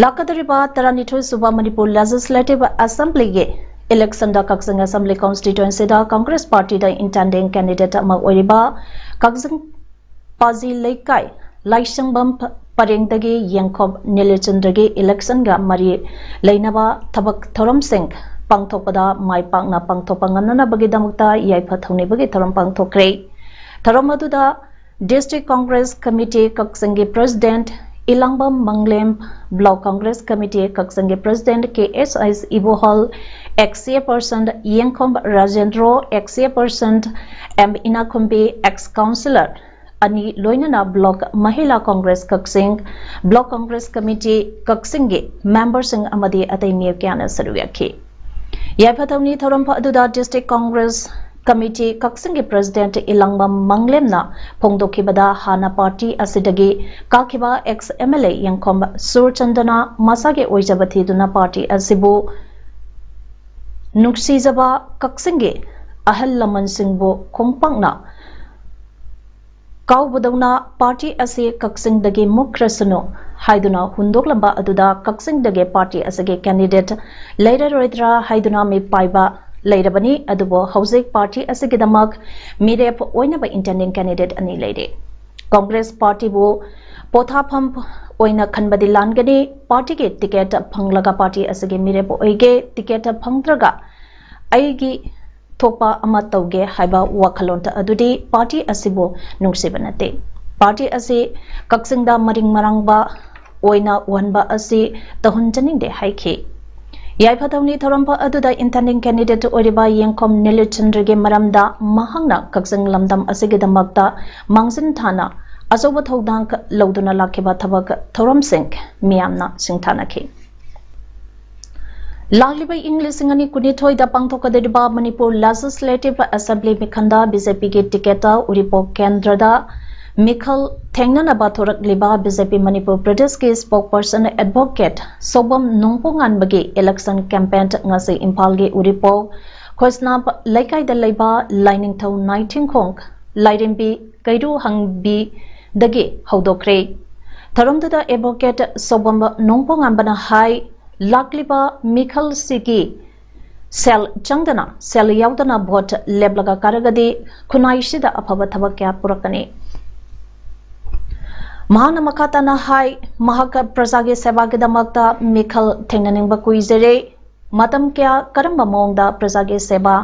ꯂꯥꯛꯀꯗꯧꯔꯤꯕ ꯇꯔꯥꯅꯤꯊꯣꯏ ꯁꯨꯕ ꯃꯅꯤꯄꯨꯔ Legislative Assemblyꯒꯤ electionꯗ ꯀꯛꯆꯤꯡ Assembly Constituencyꯗ Congress Partyꯗ intending candidate ꯑꯃ ꯑꯣꯏꯔꯤꯕ ꯀꯛꯆꯤꯡ ꯄꯥꯖꯤ ꯂꯩꯀꯥꯏ ꯂꯥꯏꯁꯪꯕꯝ ꯄ-, ꯄꯔꯦꯡꯗꯒꯤ ꯌꯦꯡꯈꯣꯝ ꯅꯤꯂꯆꯟꯗ꯭ꯔꯒꯤ electionꯒ ꯃꯔꯤ ꯂꯩꯅꯕ ꯊꯕꯛ ꯊꯧꯔꯝꯁꯤꯡ ꯄꯥꯡꯊꯣꯛꯄꯗ ꯃꯥꯏ ꯄꯥꯛꯅ ꯄꯥꯡꯊꯣꯛꯄ ꯉꯝꯅꯅꯕꯒꯤꯗꯃꯛꯇ ꯌꯥꯏꯐ ꯊꯧꯅꯤꯕꯒꯤ ꯊꯧꯔꯝ ꯄꯥꯡꯊꯣꯛꯈ꯭ꯔꯦ꯫ ꯊꯧꯔꯝ ꯑꯗꯨꯗ District Congress Committee ꯀꯛꯆꯤꯡꯒꯤ President ꯏꯂꯥꯡꯕꯝ ꯃꯪꯂꯦꯝ, Block Congress Committee ꯀꯛꯆꯤꯡꯒꯤ President ꯀꯦ ꯑꯦꯁ ꯑꯩꯁ ꯏꯕꯣꯍꯜ, ex Chairperson Yengkhom Rajendro, ex Chairperson M Inakhumbi, ex Councillor ꯑꯅꯤ, ꯂꯣꯏꯅꯅ Block Mahila Congress ꯀꯛꯆꯤꯡ, Block Congress Committee ꯀꯛꯆꯤꯡꯒꯤ memberꯁꯤꯡ ꯑꯃꯗꯤ ꯑꯇꯩ ꯃꯤꯑꯣꯏ ꯀꯌꯥꯅ ꯁꯔꯨꯛ ꯌꯥꯈꯤ꯫ ꯌꯥꯏꯐ ꯊꯧꯅꯤ ꯊꯧꯔꯝ ꯑꯗꯨꯗ District Congress Committee ꯀꯛꯆꯤꯡꯒꯤ President ꯏꯂꯥꯡꯕꯝ ꯃꯪꯂꯦꯝꯅ ꯐꯣꯡꯗꯣꯛꯈꯤꯕꯗ, ꯍꯥꯟꯅ party ꯑꯁꯤꯗꯒꯤ ꯀꯥꯈꯤꯕ ex M L A ꯌꯦꯡꯈꯣꯝ ꯁꯨꯔꯆꯟꯗꯅ ꯃꯁꯥꯒꯤ ꯑꯣꯏꯖꯕ ꯊꯤꯗꯨꯅ party ꯑꯁꯤꯕꯨ ꯅꯨꯡꯁꯤꯖꯕ ꯀꯛꯆꯤꯡꯒꯤ ꯑꯍꯜ ꯂꯃꯟꯁꯤꯡꯕꯨ ꯈꯣꯡꯄꯥꯛꯅ ꯀꯥꯎꯕꯗꯧꯅ party ꯑꯁꯤ ꯀꯛꯆꯤꯡꯗꯒꯤ ꯃꯨꯠꯈ꯭ꯔꯁꯅꯨ ꯍꯥꯏꯗꯨꯅ ꯍꯨꯟꯗꯣꯛꯂꯝꯕ ꯑꯗꯨꯗ ꯀꯛꯆꯤꯡꯗꯒꯤ party ꯑꯁꯤꯒꯤ candidate ꯂꯩꯔꯔꯣꯏꯗ꯭ꯔꯥ ꯍꯥꯏꯗꯨꯅ ꯃꯤꯄꯥꯏꯕ ꯂꯩꯔꯕꯅꯤ꯫ ꯑꯗꯨꯕꯨ ꯍꯧꯖꯤꯛ party ꯑꯁꯤꯒꯤꯗꯃꯛ ꯃꯤꯔꯦꯞ ꯑꯣꯏꯅꯕ intending candidate ꯑꯅꯤ ꯂꯩꯔꯦ꯫ Congress partyꯕꯨ ꯄꯣꯊꯥꯐꯝ ꯑꯣꯏꯅ ꯈꯟꯕꯗꯤ ꯂꯥꯟꯒꯅꯤ꯫ Partyꯒꯤ ticket ꯐꯪꯂꯒ party ꯑꯁꯤꯒꯤ ꯃꯤꯔꯦꯞ ꯑꯣꯏꯒꯦ, ticket ꯐꯪꯗ꯭ꯔꯒ ꯑꯩꯒꯤ ꯊꯣꯛꯄ ꯑꯃ ꯇꯧꯒꯦ ꯍꯥꯏꯕ ꯋꯥꯈꯜꯂꯣꯟ ꯑꯗꯨꯗꯤ party ꯑꯁꯤꯕꯨ ꯅꯨꯡꯁꯤꯕ ꯅꯠꯇꯦ꯫ Party ꯑꯁꯤ ꯀꯛꯆꯤꯡꯗ ꯃꯔꯤꯡ ꯃꯔꯥꯡꯕ ꯑꯣꯏꯅ ꯎꯍꯟꯕ ꯑꯁꯤ ꯇꯧꯍꯟꯖꯅꯤꯡꯗꯦ ꯍꯥꯏꯈꯤ꯫ ꯌꯥꯏꯐ ꯊꯧꯅꯤ ꯊꯧꯔꯝ ꯑꯗꯨꯗ intending candidate ꯑꯣꯏꯔꯤꯕ ꯌꯦꯡꯈꯣꯝ ꯅꯤꯂꯨꯆꯟꯗ꯭ꯔꯒꯤ ꯃꯔꯝꯗ ꯃꯍꯥꯛꯅ ꯀꯛꯆꯤꯡ ꯂꯝꯗꯝ ꯑꯁꯤꯒꯤꯗꯃꯛꯇ ꯃꯥꯡꯖꯤꯟ ꯊꯥꯅ ꯑꯆꯧꯕ ꯊꯧꯗꯥꯡ ꯂꯧꯗꯨꯅ ꯂꯥꯛꯈꯤꯕ ꯊꯕꯛ ꯊꯧꯔꯝꯁꯤꯡ ꯃꯤꯌꯥꯝꯅ ꯁꯤꯡꯊꯥꯅꯈꯤ꯫ ꯂꯥꯛꯂꯤꯕ ꯏꯪ ꯂꯤꯁꯤꯡ ꯑꯅꯤ ꯀꯨꯟꯅꯤꯊꯣꯏꯗ ꯄꯥꯡꯊꯣꯛꯀꯗꯧꯔꯤꯕ ꯃꯅꯤꯄꯨꯔ Legislative Assembly ꯃꯤꯈꯟꯗ BJPꯒꯤ ticketꯇ ꯎꯔꯤꯄꯣꯛ ꯀꯦꯟꯗ꯭ꯔꯗ ꯃꯤꯈꯜ ꯊꯦꯡꯅꯅꯕ ꯊꯣꯔꯛꯂꯤꯕ BJP ꯃꯅꯤꯄꯨꯔ ꯄ꯭ꯔꯗꯦꯁꯀꯤ spokesperson advocate ꯁꯣꯕꯝ ꯅꯣꯡꯄꯣꯉꯥꯟꯕꯒꯤ election campaign ꯉꯁꯤ ꯏꯝꯐꯥꯜꯒꯤ ꯎꯔꯤꯄꯣꯛ ꯈꯣꯏꯁꯅꯥꯞ ꯂꯩꯀꯥꯏꯗ ꯂꯩꯕ ꯂꯥꯏꯅꯤꯡꯊꯧ ꯅꯥꯏꯊꯤꯡꯈꯣꯡ ꯂꯥꯏꯔꯦꯝꯕꯤ ꯀꯩꯔꯨ ꯍꯪꯕꯤꯗꯒꯤ ꯍꯧꯗꯣꯛꯈ꯭ꯔꯦ꯫ ꯊꯧꯔꯝꯗꯨꯗ advocate ꯁꯣꯕꯝ ꯅꯣꯡꯄꯣꯉꯥꯟꯕꯅ ꯍꯥꯏ, ꯂꯥꯛꯂꯤꯕ ꯃꯤꯈꯜꯁꯤꯒꯤ ꯁꯦꯜ ꯆꯪꯗꯅ, ꯁꯦꯜ ꯌꯥꯎꯗꯅ vote ꯂꯦꯞꯂꯒ ꯀꯥꯔꯒꯗꯤ ꯈꯨꯟꯅꯥꯏꯁꯤꯗ ꯑꯐꯕ ꯊꯕꯛ ꯀꯌꯥ ꯄꯨꯔꯛꯀꯅꯤ꯫ ꯃꯍꯥꯛꯅ ꯃꯈꯥ ꯇꯥꯅ ꯍꯥꯏ, ꯃꯍꯥꯛ ꯄ꯭ꯔꯖꯥꯒꯤ ꯁꯦꯕꯥꯒꯤꯗꯃꯛꯇ ꯃꯤꯈꯜ ꯊꯦꯡꯅꯅꯤꯡꯕ ꯀꯨꯏꯖꯔꯦ꯫ ꯃꯇꯝ ꯀꯌꯥ ꯀꯔꯝꯕ ꯃꯑꯣꯡꯗ ꯄ꯭ꯔꯖꯥꯒꯤ ꯁꯦꯕꯥ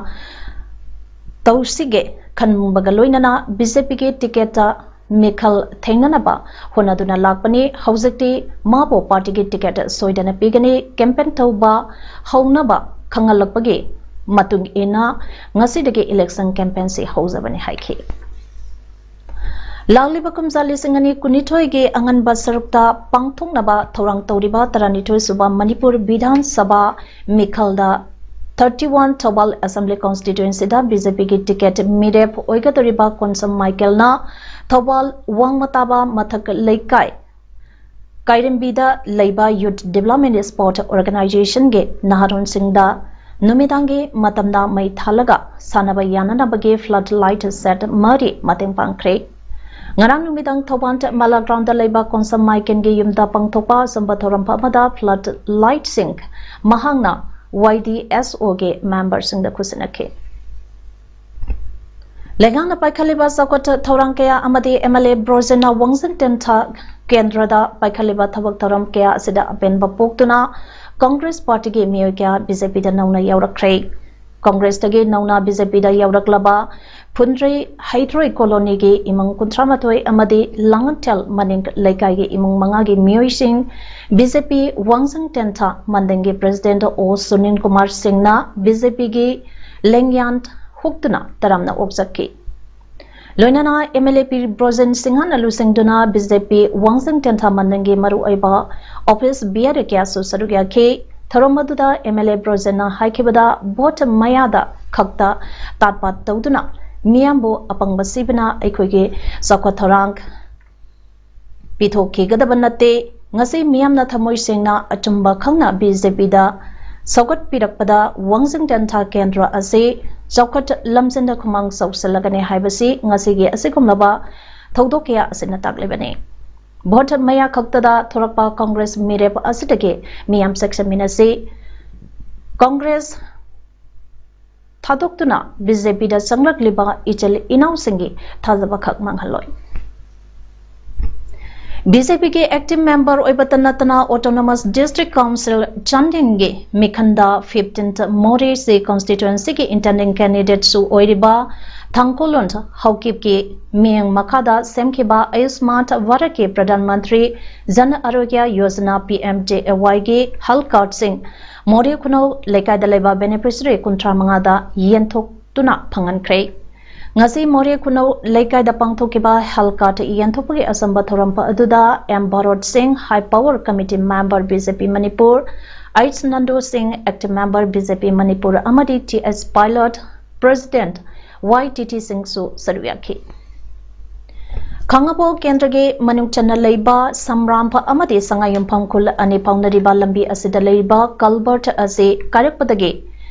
ꯇꯧꯁꯤꯒꯦ ꯈꯟꯕꯒ ꯂꯣꯏꯅꯅ BJPꯒꯤ ticketꯇ ꯃꯤꯈꯜ ꯊꯦꯡꯅꯅꯕ ꯍꯣꯠꯅꯗꯨꯅ ꯂꯥꯛꯄꯅꯤ꯫ ꯍꯧꯖꯤꯛꯇꯤ ꯃꯥꯕꯨ partyꯒꯤ ticket ꯁꯣꯏꯗꯅ ꯄꯤꯒꯅꯤ꯫ Campaign ꯇꯧꯕ ꯍꯧꯅꯕ ꯈꯪꯍꯜꯂꯛꯄꯒꯤ ꯃꯇꯨꯡ ꯏꯟꯅ ꯉꯁꯤꯗꯒꯤ election campaignꯁꯤ ꯍꯧꯖꯕꯅꯤ ꯍꯥꯏꯈꯤ꯫ ꯂꯥꯛꯂꯤꯕ ꯀꯨꯝꯖꯥ ꯂꯤꯁꯤꯡ ꯑꯅꯤ ꯀꯨꯟꯅꯤꯊꯣꯏꯒꯤ ꯑꯉꯟꯕ ꯁꯔꯨꯛꯇ ꯄꯥꯡꯊꯣꯛꯅꯕ ꯊꯧꯔꯥꯡ ꯇꯧꯔꯤꯕ ꯇꯔꯥꯅꯤꯊꯣꯏ ꯁꯨꯕ ꯃꯅꯤꯄꯨꯔ ꯕꯤꯙꯥꯟ ꯁꯚꯥ ꯃꯤꯈꯜꯗ thirty one Thoubal Assembly Constituencyꯗ BJPꯒꯤ ticket ꯃꯤꯔꯦꯞ ꯑꯣꯏꯒꯗꯧꯔꯤꯕ ꯀꯣꯟꯁꯝ ꯃꯥꯏꯀꯦꯜꯅ ꯊꯧꯕꯥꯜ ꯋꯥꯡꯃ ꯇꯥꯕ ꯃꯊꯛ ꯂꯩꯀꯥꯏ ꯀꯥꯏꯔꯦꯝꯕꯤꯗ ꯂꯩꯕ Youth Development Sport Organizationꯒꯤ ꯅꯍꯥꯔꯣꯜꯁꯤꯡꯗ ꯅꯨꯃꯤꯗꯥꯡꯒꯤ ꯃꯇꯝꯗ ꯃꯩ ꯊꯥꯜꯂꯒ ꯁꯥꯟꯅꯕ ꯌꯥꯅꯅꯕꯒꯤ flood light set ꯃꯔꯤ ꯃꯇꯦꯡ ꯄꯥꯡꯈ꯭ꯔꯦ꯫ ꯉꯔꯥꯡ ꯅꯨꯃꯤꯗꯥꯡ ꯊꯧꯕꯥꯜ ꯃꯂꯥ groundꯗ ꯂꯩꯕ ꯀꯣꯟꯁꯝ ꯃꯥꯏꯀꯦꯜꯒꯤ ꯌꯨꯝꯗ ꯄꯥꯡꯊꯣꯛꯄ ꯑꯆꯝꯕ ꯊꯧꯔꯝ ꯑꯃꯗ flood lightꯁꯤꯡ ꯃꯍꯥꯛꯅ YDSOꯒꯤ memberꯁꯤꯡꯗ ꯈꯨꯠꯁꯤꯟꯅꯈꯤ꯫ ꯂꯩꯉꯥꯛꯅ ꯄꯥꯏꯈꯠꯂꯤꯕ ꯆꯥꯎꯈꯠ ꯊꯧꯔꯥꯡ ꯀꯌꯥ ꯑꯃꯗꯤ MLA ꯕ꯭ꯔꯣꯖꯦꯟꯅ ꯋꯥꯡꯖꯤꯡ ꯇꯦꯟꯊꯥ ꯀꯦꯟꯗ꯭ꯔꯗ ꯄꯥꯏꯈꯠꯂꯤꯕ ꯊꯕꯛ ꯊꯧꯔꯝ ꯀꯌꯥ ꯑꯁꯤꯗ ꯑꯄꯦꯟꯕ ꯄꯣꯛꯇꯨꯅ Congress partyꯒꯤ ꯃꯤꯑꯣꯏ ꯀꯌꯥ BJPꯗ ꯅꯧꯅ ꯌꯥꯎꯔꯛꯈ꯭ꯔꯦ꯫ Congressꯇꯒꯤ ꯅꯧꯅ BJPꯗ ꯌꯥꯎꯔꯛꯂꯕ ꯐꯨꯟꯗ꯭ꯔꯩ ꯍꯩꯇ꯭ꯔꯣꯏ ꯀꯣꯂꯣꯅꯤꯒꯤ ꯏꯃꯨꯡ ꯀꯨꯟꯊ꯭ꯔꯥ ꯃꯥꯊꯣꯏ ꯑꯃꯗꯤ ꯂꯥꯡꯉꯊꯦꯜ ꯃꯅꯤꯡ ꯂꯩꯀꯥꯏꯒꯤ ꯏꯃꯨꯡ ꯃꯉꯥꯒꯤ ꯃꯤꯑꯣꯏꯁꯤꯡ ꯕꯤ ꯖꯦ ꯄꯤ ꯋꯥꯡꯖꯤꯡ ꯇꯦꯟꯊꯥ ꯃꯟꯗꯜꯒꯤ ꯄ꯭ꯔꯦꯁꯤꯗꯦꯟꯠ ꯑꯣ ꯁꯨꯅꯤꯜ ꯀꯨꯃꯥꯔ ꯁꯤꯡꯅ ꯕꯤ ꯖꯦ ꯄꯤꯒꯤ ꯂꯦꯡꯌꯥꯟ ꯍꯨꯛꯇꯨꯅ ꯇꯔꯥꯝꯅ ꯑꯣꯛꯆꯈꯤ꯫ ꯂꯣꯏꯅꯅ ꯑꯦꯝ ꯑꯦꯜ ꯑꯦ ꯄꯤ ꯕ꯭ꯔꯣꯖꯦꯟ ꯁꯤꯡꯍꯅ ꯂꯨꯆꯤꯡꯗꯨꯅ ꯕꯤ ꯖꯦ ꯄꯤ ꯋꯥꯡꯖꯤꯡ ꯇꯦꯟꯊꯥ ꯃꯟꯗꯜꯒꯤ ꯃꯔꯨꯑꯣꯏꯕ ꯑꯣꯐꯤꯁ ꯕꯤꯌꯥꯔ ꯀꯌꯥꯁꯨ ꯁꯔꯨꯛ ꯌꯥꯈꯤ꯫ ꯊꯧꯔꯝ ꯑꯗꯨꯗ ꯑꯦꯝ ꯑꯦꯜ ꯑꯦ ꯕ꯭ꯔꯣꯖꯦꯟꯅ ꯍꯥꯏꯈꯤꯕꯗ ꯚꯣꯠ ꯃꯌꯥꯗ ꯈꯛꯇ ꯇꯥꯠꯄꯥꯠ ꯇꯧꯗꯨꯅ ꯃꯤꯌꯥꯝꯕꯨ ꯑꯄꯪꯕ ꯁꯤꯕꯅ ꯑꯩꯈꯣꯏꯒꯤ ꯆꯥꯎꯈꯠ ꯊꯧꯔꯥꯡ ꯄꯤꯊꯣꯛꯈꯤꯒꯗꯕ ꯅꯠꯇꯦ꯫ ꯉꯁꯤ ꯃꯤꯌꯥꯝꯅ ꯊꯃꯣꯏ ꯁꯦꯡꯅ ꯑꯆꯨꯝꯕ ꯈꯪꯅ ꯕꯤ ꯖꯦ ꯄꯤꯗ ꯁꯧꯒꯠꯄꯤꯔꯛꯄꯗ ꯋꯥꯡꯖꯤꯡ ꯇꯦꯟꯊꯥ ꯀꯦꯟꯗ꯭ꯔ ꯑꯁꯤ ꯆꯥꯎꯈꯠ ꯂꯝꯖꯤꯡꯗ ꯈꯨꯃꯥꯡ ꯆꯥꯎꯁꯤꯜꯂꯒꯅꯤ ꯍꯥꯏꯕꯁꯤ ꯉꯁꯤꯒꯤ ꯑꯁꯤꯒꯨꯝꯂꯕ ꯊꯧꯗꯣꯛ ꯀꯌꯥ ꯑꯁꯤꯅ ꯇꯥꯛꯂꯤꯕꯅꯤ꯫ ꯚꯣꯠ ꯃꯌꯥ ꯈꯛꯇꯗ ꯊꯣꯔꯛꯄ ꯀꯪꯒ꯭ꯔꯦꯁ ꯃꯤꯔꯦꯞ ꯑꯁꯤꯗꯒꯤ ꯃꯤꯌꯥꯝ ꯆꯦꯛꯁꯤꯟꯃꯤꯟꯅꯁꯤ꯫ ꯀꯪꯒ꯭ꯔꯦꯁ ꯊꯥꯗꯣꯛꯇꯨꯅ ꯕꯤ ꯖꯦ ꯄꯤꯗ ꯆꯪꯂꯛꯂꯤꯕ ꯏꯆꯤꯜ ꯏꯅꯥꯎꯁꯤꯡꯒꯤ ꯊꯥꯖꯕ ꯈꯛ ꯃꯥꯡꯍꯜꯂꯣꯏ꯫ ꯕꯤ ꯖꯦ ꯄꯤꯒꯤ ꯑꯦꯛꯇꯤꯚ ꯃꯦꯝꯕꯔ ꯑꯣꯏꯕꯇ ꯅꯠꯇꯅ ꯑꯣꯇꯣꯅꯣꯃꯁ ꯗꯤꯁꯇ꯭ꯔꯤꯛ ꯀꯥꯎꯟꯁꯤꯜ ꯆꯥꯟꯗꯦꯜꯒꯤ ꯃꯤꯈꯟꯗ ꯐꯤꯐꯇꯤꯟ ꯃꯣꯔꯦꯁꯤ ꯀꯣꯟꯁꯇꯤꯇ꯭ꯋꯦꯟꯁꯤꯒꯤ ꯏꯟꯇꯦꯟꯗꯤꯡ ꯀꯦꯟꯗꯤꯗꯦꯠꯁꯨ ꯑꯣꯏꯔꯤꯕ ꯊꯥꯡꯀꯣꯂꯣꯟ ꯍꯧꯀꯤꯞꯀꯤ ꯃꯤꯠꯌꯦꯡ ꯃꯈꯥꯗ ꯁꯦꯝꯈꯤꯕ ꯑꯌꯨꯁꯃꯥꯟ ꯚꯥꯔꯠꯀꯤ Pradhan Mantri Jan ꯑꯔꯣꯒ꯭ꯌ Yojana, P M J ꯑꯦ ꯋꯥꯏꯒꯤ ꯍꯦꯜꯊ ꯀꯥꯔꯗꯁꯤꯡ ꯃꯣꯔꯦ ꯈꯨꯅꯧ ꯂꯩꯀꯥꯏꯗ ꯂꯩꯕ ꯕꯦꯅꯤꯐꯤꯁꯔꯤ ꯀꯨꯟꯊ꯭ꯔꯥ ꯃꯉꯥꯗ ꯌꯦꯟꯊꯣꯛꯇꯨꯅ ꯐꯪꯍꯟꯈ꯭ꯔꯦ꯫ ꯉꯁꯤ ꯃꯣꯔꯦ ꯈꯨꯅꯧ ꯂꯩꯀꯥꯏꯗ ꯄꯥꯡꯊꯣꯛꯈꯤꯕ ꯍꯦꯜꯊ ꯀꯥꯔꯗ ꯌꯦꯟꯊꯣꯛꯄꯒꯤ ꯑꯆꯝꯕ ꯊꯧꯔꯝ ꯑꯗꯨꯗ M Bharot Singh, high power committee member, B J P Manipur, H Nandu Singh, active member, B J P Manipur, ꯑꯃꯗꯤ T S Pilot, president, Y T T ꯁꯤꯡꯁꯨ ꯁꯔꯨꯛ ꯌꯥꯈꯤ꯫ ꯈꯥꯡꯉꯕꯣꯛ ꯀꯦꯟꯗ꯭ꯔꯒꯤ ꯃꯅꯨꯡ ꯆꯟꯅ ꯂꯩꯕ ꯁꯝꯔꯥꯝꯐ ꯑꯃꯗꯤ ꯁꯉꯥꯏꯌꯨꯝꯐꯝ ꯈꯨꯜ ꯑꯅꯤ ꯐꯥꯎꯅꯔꯤꯕ ꯂꯝꯕꯤ ꯑꯁꯤꯗ ꯂꯩꯔꯤꯕ ꯀꯜꯚꯔꯠ ꯑꯁꯤ ꯀꯥꯏꯔꯛꯄꯗꯒꯤ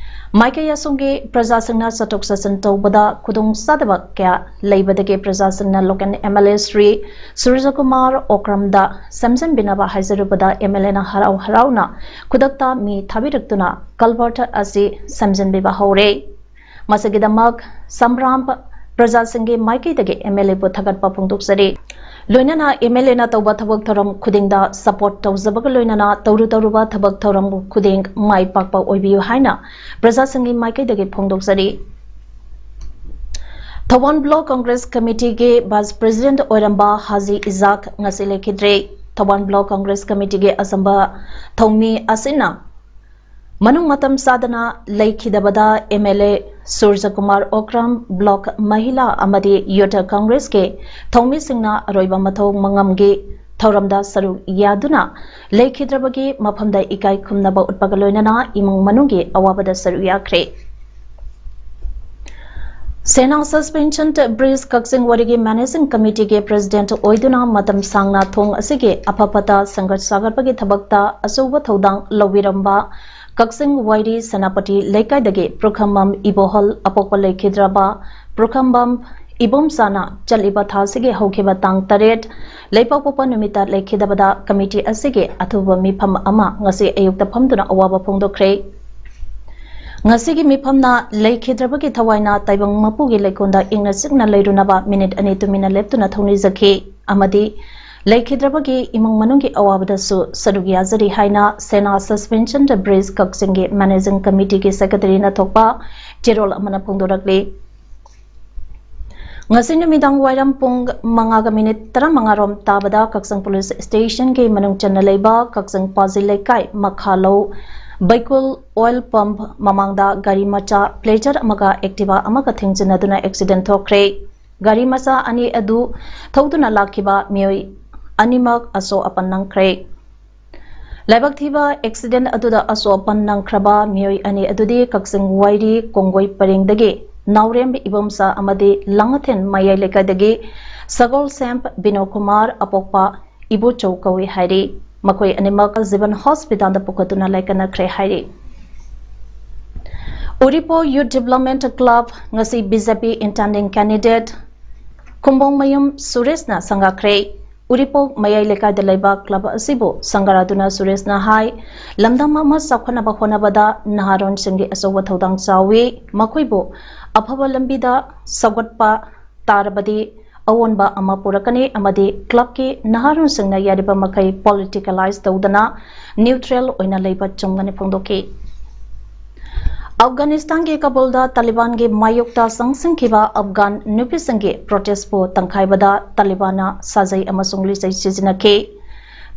ꯃꯥꯏꯀꯩ ꯑꯁꯣꯝꯒꯤ ꯄ꯭ꯔꯖꯥꯁꯤꯡꯅ ꯆꯠꯊꯣꯛ ꯆꯠꯁꯤꯟ ꯇꯧꯕꯗ ꯈꯨꯗꯣꯡꯆꯥꯗꯕ ꯀꯌꯥ ꯂꯩꯕꯗꯒꯤ ꯄ꯭ꯔꯖꯥꯁꯤꯡꯅ local M L A Shri Surajkumar ꯑꯣꯀ꯭ꯔꯝꯗ ꯁꯦꯝꯖꯤꯟꯕꯤꯅꯕ ꯍꯥꯏꯖꯔꯨꯕꯗ ꯑꯦꯝ ꯑꯦꯜ ꯑꯦꯅ ꯍꯔꯥꯎ ꯍꯔꯥꯎꯅ ꯈꯨꯗꯛꯇ ꯃꯤ ꯊꯥꯕꯤꯔꯛꯇꯨꯅ ꯀꯜꯚꯔꯠ ꯑꯁꯤ ꯁꯦꯝꯖꯤꯟꯕꯤꯕ ꯍꯧꯔꯦ꯫ ꯃꯁꯤꯒꯤꯗꯃꯛ ꯁꯝꯔꯥꯝ ꯄ꯭ꯔꯖꯥꯁꯤꯡꯒꯤ ꯃꯥꯏꯀꯩꯗꯒꯤ ꯑꯦꯝ ꯑꯦꯜ ꯑꯦꯕꯨ ꯊꯥꯒꯠꯄ ꯐꯣꯡꯗꯣꯛꯆꯔꯤ꯫ ꯂꯣꯏꯅꯅ ꯑꯦꯝ ꯑꯦꯜ ꯑꯦꯅ ꯇꯧꯕ ꯊꯕꯛ ꯊꯧꯔꯝ ꯈꯨꯗꯤꯡꯗ ꯁꯄꯣꯔꯠ ꯇꯧꯖꯕꯒ ꯂꯣꯏꯅꯅ ꯇꯧꯔꯨ ꯇꯧꯔꯨꯕ ꯊꯕꯛ ꯊꯧꯔꯝ ꯈꯨꯗꯤꯡ ꯃꯥꯏ ꯄꯥꯛꯄ ꯑꯣꯏꯕꯤꯌꯨ ꯍꯥꯏꯅ ꯄ꯭ꯔꯖꯥꯁꯤꯡꯒꯤ ꯃꯥꯏꯀꯩꯗꯒꯤ ꯐꯣꯡꯗꯣꯛꯆꯔꯤ꯫ ꯊꯧꯕꯥꯜ ꯕ꯭ꯂꯣꯛ ꯀꯪꯒ꯭ꯔꯦꯁ ꯀꯃꯤꯇꯤꯒꯤ ꯚꯥꯏꯁ ꯄ꯭ꯔꯦꯁꯤꯗꯦꯟꯠ ꯑꯣꯏꯔꯝꯕ ꯍꯥꯖꯤ ꯏꯖꯥꯛ ꯉꯁꯤ ꯂꯩꯈꯤꯗ꯭ꯔꯦ꯫ ꯊꯧꯕꯥꯜ ꯕ꯭ꯂꯣꯛ ꯀꯪꯒ꯭ꯔꯦꯁ ꯀꯃꯤꯇꯤꯒꯤ ꯑꯆꯝꯕ ꯊꯧꯃꯤ ꯑꯁꯤꯅ ꯃꯅꯨꯡ ꯃꯇꯝ ꯆꯥꯗꯅ ꯂꯩꯈꯤꯗꯕꯗ ꯑꯦꯝ ꯑꯦꯜ ꯑꯦ ꯁꯨꯔꯖꯀꯨꯃꯥꯔ ꯑꯣꯀ꯭ꯔꯥꯝ, ꯕ꯭ꯂꯣꯛ ꯃꯍꯤꯂꯥ ꯑꯃꯗꯤ ꯌꯨꯊ ꯀꯪꯒ꯭ꯔꯦꯁꯀꯤ ꯊꯧꯃꯤꯁꯤꯡꯅ ꯑꯔꯣꯏꯕ ꯃꯊꯧ ꯃꯉꯝꯒꯤ ꯊꯧꯔꯝꯗ ꯁꯔꯨꯛ ꯌꯥꯗꯨꯅ ꯂꯩꯈꯤꯗ꯭ꯔꯕꯒꯤ ꯃꯐꯝꯗ ꯏꯀꯥꯏ ꯈꯨꯝꯅꯕ ꯎꯠꯄꯒ ꯂꯣꯏꯅꯅ ꯏꯃꯨꯡ ꯃꯅꯨꯡꯒꯤ ꯑꯋꯥꯕꯗ ꯁꯔꯨꯛ ꯌꯥꯈ꯭ꯔꯦ꯫ ꯁꯦꯅꯥ ꯁꯁꯄꯦꯟꯁꯟ ꯕ꯭ꯔꯤꯖ ꯀꯛꯆꯤꯡ ꯋꯥꯔꯤꯒꯤ ꯃꯦꯅꯦꯖꯤꯡ ꯀꯃꯤꯇꯤꯒꯤ ꯄ꯭ꯔꯦꯁꯤꯗꯦꯟꯠ ꯑꯣꯏꯗꯨꯅ ꯃꯇꯝ ꯁꯥꯡꯅ ꯊꯣꯡ ꯑꯁꯤꯒꯤ ꯑꯐ ꯐꯠꯇ ꯁꯦꯝꯒꯠ ꯁꯥꯒꯠꯄꯒꯤ ꯊꯕꯛꯇ ꯑꯆꯧꯕ ꯊꯧꯗꯥꯡ ꯂꯧꯕꯤꯔꯝꯕ ꯀꯛꯆꯤꯡ ꯋꯥꯏꯔꯤ ꯁꯦꯅꯥꯄꯇꯤ ꯂꯩꯀꯥꯏꯗꯒꯤ ꯄ꯭ꯔꯨꯈꯝꯕꯝ ꯏꯕꯣꯍꯜ ꯑꯄꯣꯛꯄ ꯂꯩꯈꯤꯗ꯭ꯔꯕ ꯄ꯭ꯔꯨꯈꯝꯕꯝ ꯏꯕꯣꯝꯆꯥꯅ ꯆꯠꯂꯤꯕ ꯊꯥ ꯑꯁꯤꯒꯤ ꯍꯧꯈꯤꯕ ꯇꯥꯡ ꯇꯔꯦꯠ ꯂꯩꯄꯥꯛꯄꯣꯛꯄ ꯅꯨꯃꯤꯠꯇ ꯂꯩꯈꯤꯗꯕꯗ ꯀꯃꯤꯇꯤ ꯑꯁꯤꯒꯤ ꯑꯊꯨꯕ ꯃꯤꯐꯝ ꯑꯃ ꯉꯁꯤ ꯑꯌꯨꯛꯇ ꯐꯝꯗꯨꯅ ꯑꯋꯥꯕ ꯐꯣꯡꯗꯣꯛꯈ꯭ꯔꯦ꯫ ꯉꯁꯤꯒꯤ ꯃꯤꯐꯝꯅ ꯂꯩꯈꯤꯗ꯭ꯔꯕꯒꯤ ꯊꯋꯥꯏꯅ ꯇꯥꯏꯕꯪ ꯃꯄꯨꯒꯤ ꯂꯩꯀꯣꯜꯗ ꯏꯪꯅ ꯆꯤꯛꯅ ꯂꯩꯔꯨꯅꯕ ꯃꯤꯅꯤꯠ ꯑꯅꯤ ꯇꯨꯃꯤꯟꯅ ꯂꯦꯞꯇꯨꯅ ꯊꯧꯅꯤꯖꯈꯤ ꯑꯃꯗꯤ ꯂꯩꯈꯤꯗ꯭ꯔꯕꯒꯤ ꯏꯃꯨꯡ ꯃꯅꯨꯡꯒꯤ ꯑꯋꯥꯕꯗꯁꯨ ꯁꯔꯨꯛ ꯌꯥꯖꯔꯤ ꯍꯥꯏꯅ ꯁꯦꯅꯥ ꯁꯁꯄꯦꯟꯁꯟ ꯕ꯭ꯔꯤꯖ ꯀꯛꯆꯤꯡꯒꯤ ꯃꯦꯅꯦꯖꯤꯡ ꯀꯃꯤꯇꯤꯒꯤ ꯁꯦꯀ꯭ꯔꯦꯇꯔꯤꯅ ꯊꯣꯛꯄ ꯆꯦꯔꯣꯜ ꯑꯃꯅ ꯐꯣꯡꯗꯣꯔꯛꯂꯤ꯫ ꯉꯁꯤ ꯅꯨꯃꯤꯗꯥꯡ ꯋꯥꯏꯔꯝ ꯄꯨꯡ ꯃꯉꯥꯒ ꯃꯤꯅꯤꯠ ꯇꯔꯥꯃꯉꯥ ꯔꯣꯝ ꯇꯥꯕꯗ ꯀꯛꯆꯤꯡ ꯄꯨꯂꯤꯁ ꯁ꯭ꯇꯦꯁꯟꯒꯤ ꯃꯅꯨꯡ ꯆꯟꯅ ꯂꯩꯕ ꯀꯛꯆꯤꯡ ꯄꯥꯖꯤ ꯂꯩꯀꯥꯏ ꯃꯈꯥꯂꯧ ꯕꯩꯀꯨꯜ ꯑꯣꯏꯜ ꯄꯝꯞ ꯃꯃꯥꯡꯗ ꯒꯥꯔꯤ ꯃꯆꯥ ꯄ꯭ꯂꯦꯖꯔ ꯑꯃꯒ ꯑꯦꯛꯇꯤꯚꯥ ꯑꯃꯒ ꯊꯦꯡꯖꯤꯟꯅꯗꯨꯅ ꯑꯦꯛꯁꯤꯗꯦꯟ ꯊꯣꯛꯈ꯭ꯔꯦ꯫ ꯒꯥꯔꯤ ꯃꯆꯥ ꯑꯅꯤ ꯑꯗꯨ ꯊꯧꯗꯨꯅ ꯂꯥꯛꯈꯤꯕ ꯃꯤꯑꯣꯏ ꯑꯅꯤꯃꯛ ꯑꯁꯣꯛ ꯑꯄꯟ ꯅꯪꯈ꯭ꯔꯦ꯫ ꯂꯥꯏꯕꯛ ꯊꯤꯕ ꯑꯦꯛꯁꯤꯗꯦꯟ ꯑꯗꯨꯗ ꯑꯁꯣꯛ ꯑꯄꯟ ꯅꯪꯈ꯭ꯔꯕ ꯃꯤꯑꯣꯏ ꯑꯅꯤ ꯑꯗꯨꯗꯤ ꯀꯛꯆꯤꯡ ꯋꯥꯏꯔꯤ ꯀꯣꯡꯒꯣꯏ ꯄꯔꯦꯡꯗꯒꯤ ꯅꯥꯎꯔꯦꯝ ꯏꯕꯣꯝꯆꯥ ꯑꯃꯗꯤ ꯂꯥꯡꯉꯊꯦꯟ ꯃꯌꯥꯏ ꯂꯩꯀꯥꯏꯗꯒꯤ ꯁꯒꯣꯜꯁꯦꯝ ꯕꯤꯅꯣ ꯀꯨꯃꯥꯔ ꯑꯄꯣꯛꯄ ꯏꯕꯣꯆꯧ ꯀꯧꯏ ꯍꯥꯏꯔꯤ꯫ ꯃꯈꯣꯏ ꯑꯅꯤꯃꯛ ꯖꯤꯕꯟ ꯍꯣꯁꯄꯤꯇꯥꯜꯗ ꯄꯨꯈꯠꯇꯨꯅ ꯂꯥꯏꯀꯠꯅꯈ꯭ꯔꯦ ꯍꯥꯏꯔꯤ꯫ ꯎꯔꯤꯄꯣꯛ ꯌꯨꯊ ꯗꯤꯚꯂꯞꯃꯦꯟꯠ ꯀ꯭ꯂꯕ ꯉꯁꯤ ꯕꯤ ꯖꯦ ꯄꯤ ꯏꯟꯇꯦꯟꯗꯤꯡ ꯀꯦꯟꯗꯤꯗꯦꯠ ꯈꯨꯝꯕꯣꯡꯃꯌꯨꯝ ꯁꯨꯔꯦꯁꯅ ꯁꯪꯒꯥꯈ꯭ꯔꯦ꯫ ꯎꯔꯤꯄꯣꯛ ꯃꯌꯥꯏ ꯂꯩꯀꯥꯏꯗ ꯂꯩꯕ ꯀ꯭ꯂꯕ ꯑꯁꯤꯕꯨ ꯁꯪꯒꯥꯔꯗꯨꯅ ꯁꯨꯔꯦꯁꯅ ꯍꯥꯏ, ꯂꯝꯗꯝ ꯑꯃ ꯆꯥꯎꯈꯠꯅꯕ ꯍꯣꯠꯅꯕꯗ ꯅꯍꯥꯔꯣꯟꯁꯤꯡꯒꯤ ꯑꯆꯧꯕ ꯊꯧꯗꯥꯡ ꯆꯥꯎꯏ꯫ ꯃꯈꯣꯏꯕꯨ ꯑꯐꯕ ꯂꯝꯕꯤꯗ ꯁꯧꯒꯠꯄ ꯇꯥꯔꯕꯗꯤ ꯑꯑꯣꯟꯕ ꯑꯃ ꯄꯨꯔꯛꯀꯅꯤ ꯑꯃꯗꯤ ꯀ꯭ꯂꯕꯀꯤ ꯅꯍꯥꯔꯣꯜꯁꯤꯡꯅ ꯌꯥꯔꯤꯕ ꯃꯈꯩ ꯄꯣꯂꯤꯇꯤꯀꯦꯂꯥꯏꯖ ꯇꯧꯗꯅ ꯅ꯭ꯌꯨꯇ꯭ꯔꯦꯜ ꯑꯣꯏꯅ ꯂꯩꯕ ꯆꯨꯝꯒꯅꯤ ꯐꯣꯡꯗꯣꯛꯈꯤ꯫ ꯑꯐꯒꯥꯅꯤꯁꯇꯥꯟꯒꯤ ꯀꯥꯕꯨꯜꯗ ꯇꯥꯂꯤꯕꯥꯟꯒꯤ ꯃꯥꯌꯣꯛꯇ ꯆꯪꯁꯤꯟꯈꯤꯕ ꯑꯐꯒꯥꯟ ꯅꯨꯄꯤꯁꯤꯡꯒꯤ ꯄ꯭ꯔꯣꯇꯦꯁꯄꯨ ꯇꯪꯈꯥꯏꯕꯗ ꯇꯥꯂꯤꯕꯥꯟꯅ ꯁꯥꯖꯩ ꯑꯃꯁꯨꯡ ꯂꯤꯆꯩ ꯁꯤꯖꯤꯟꯅꯈꯤ꯫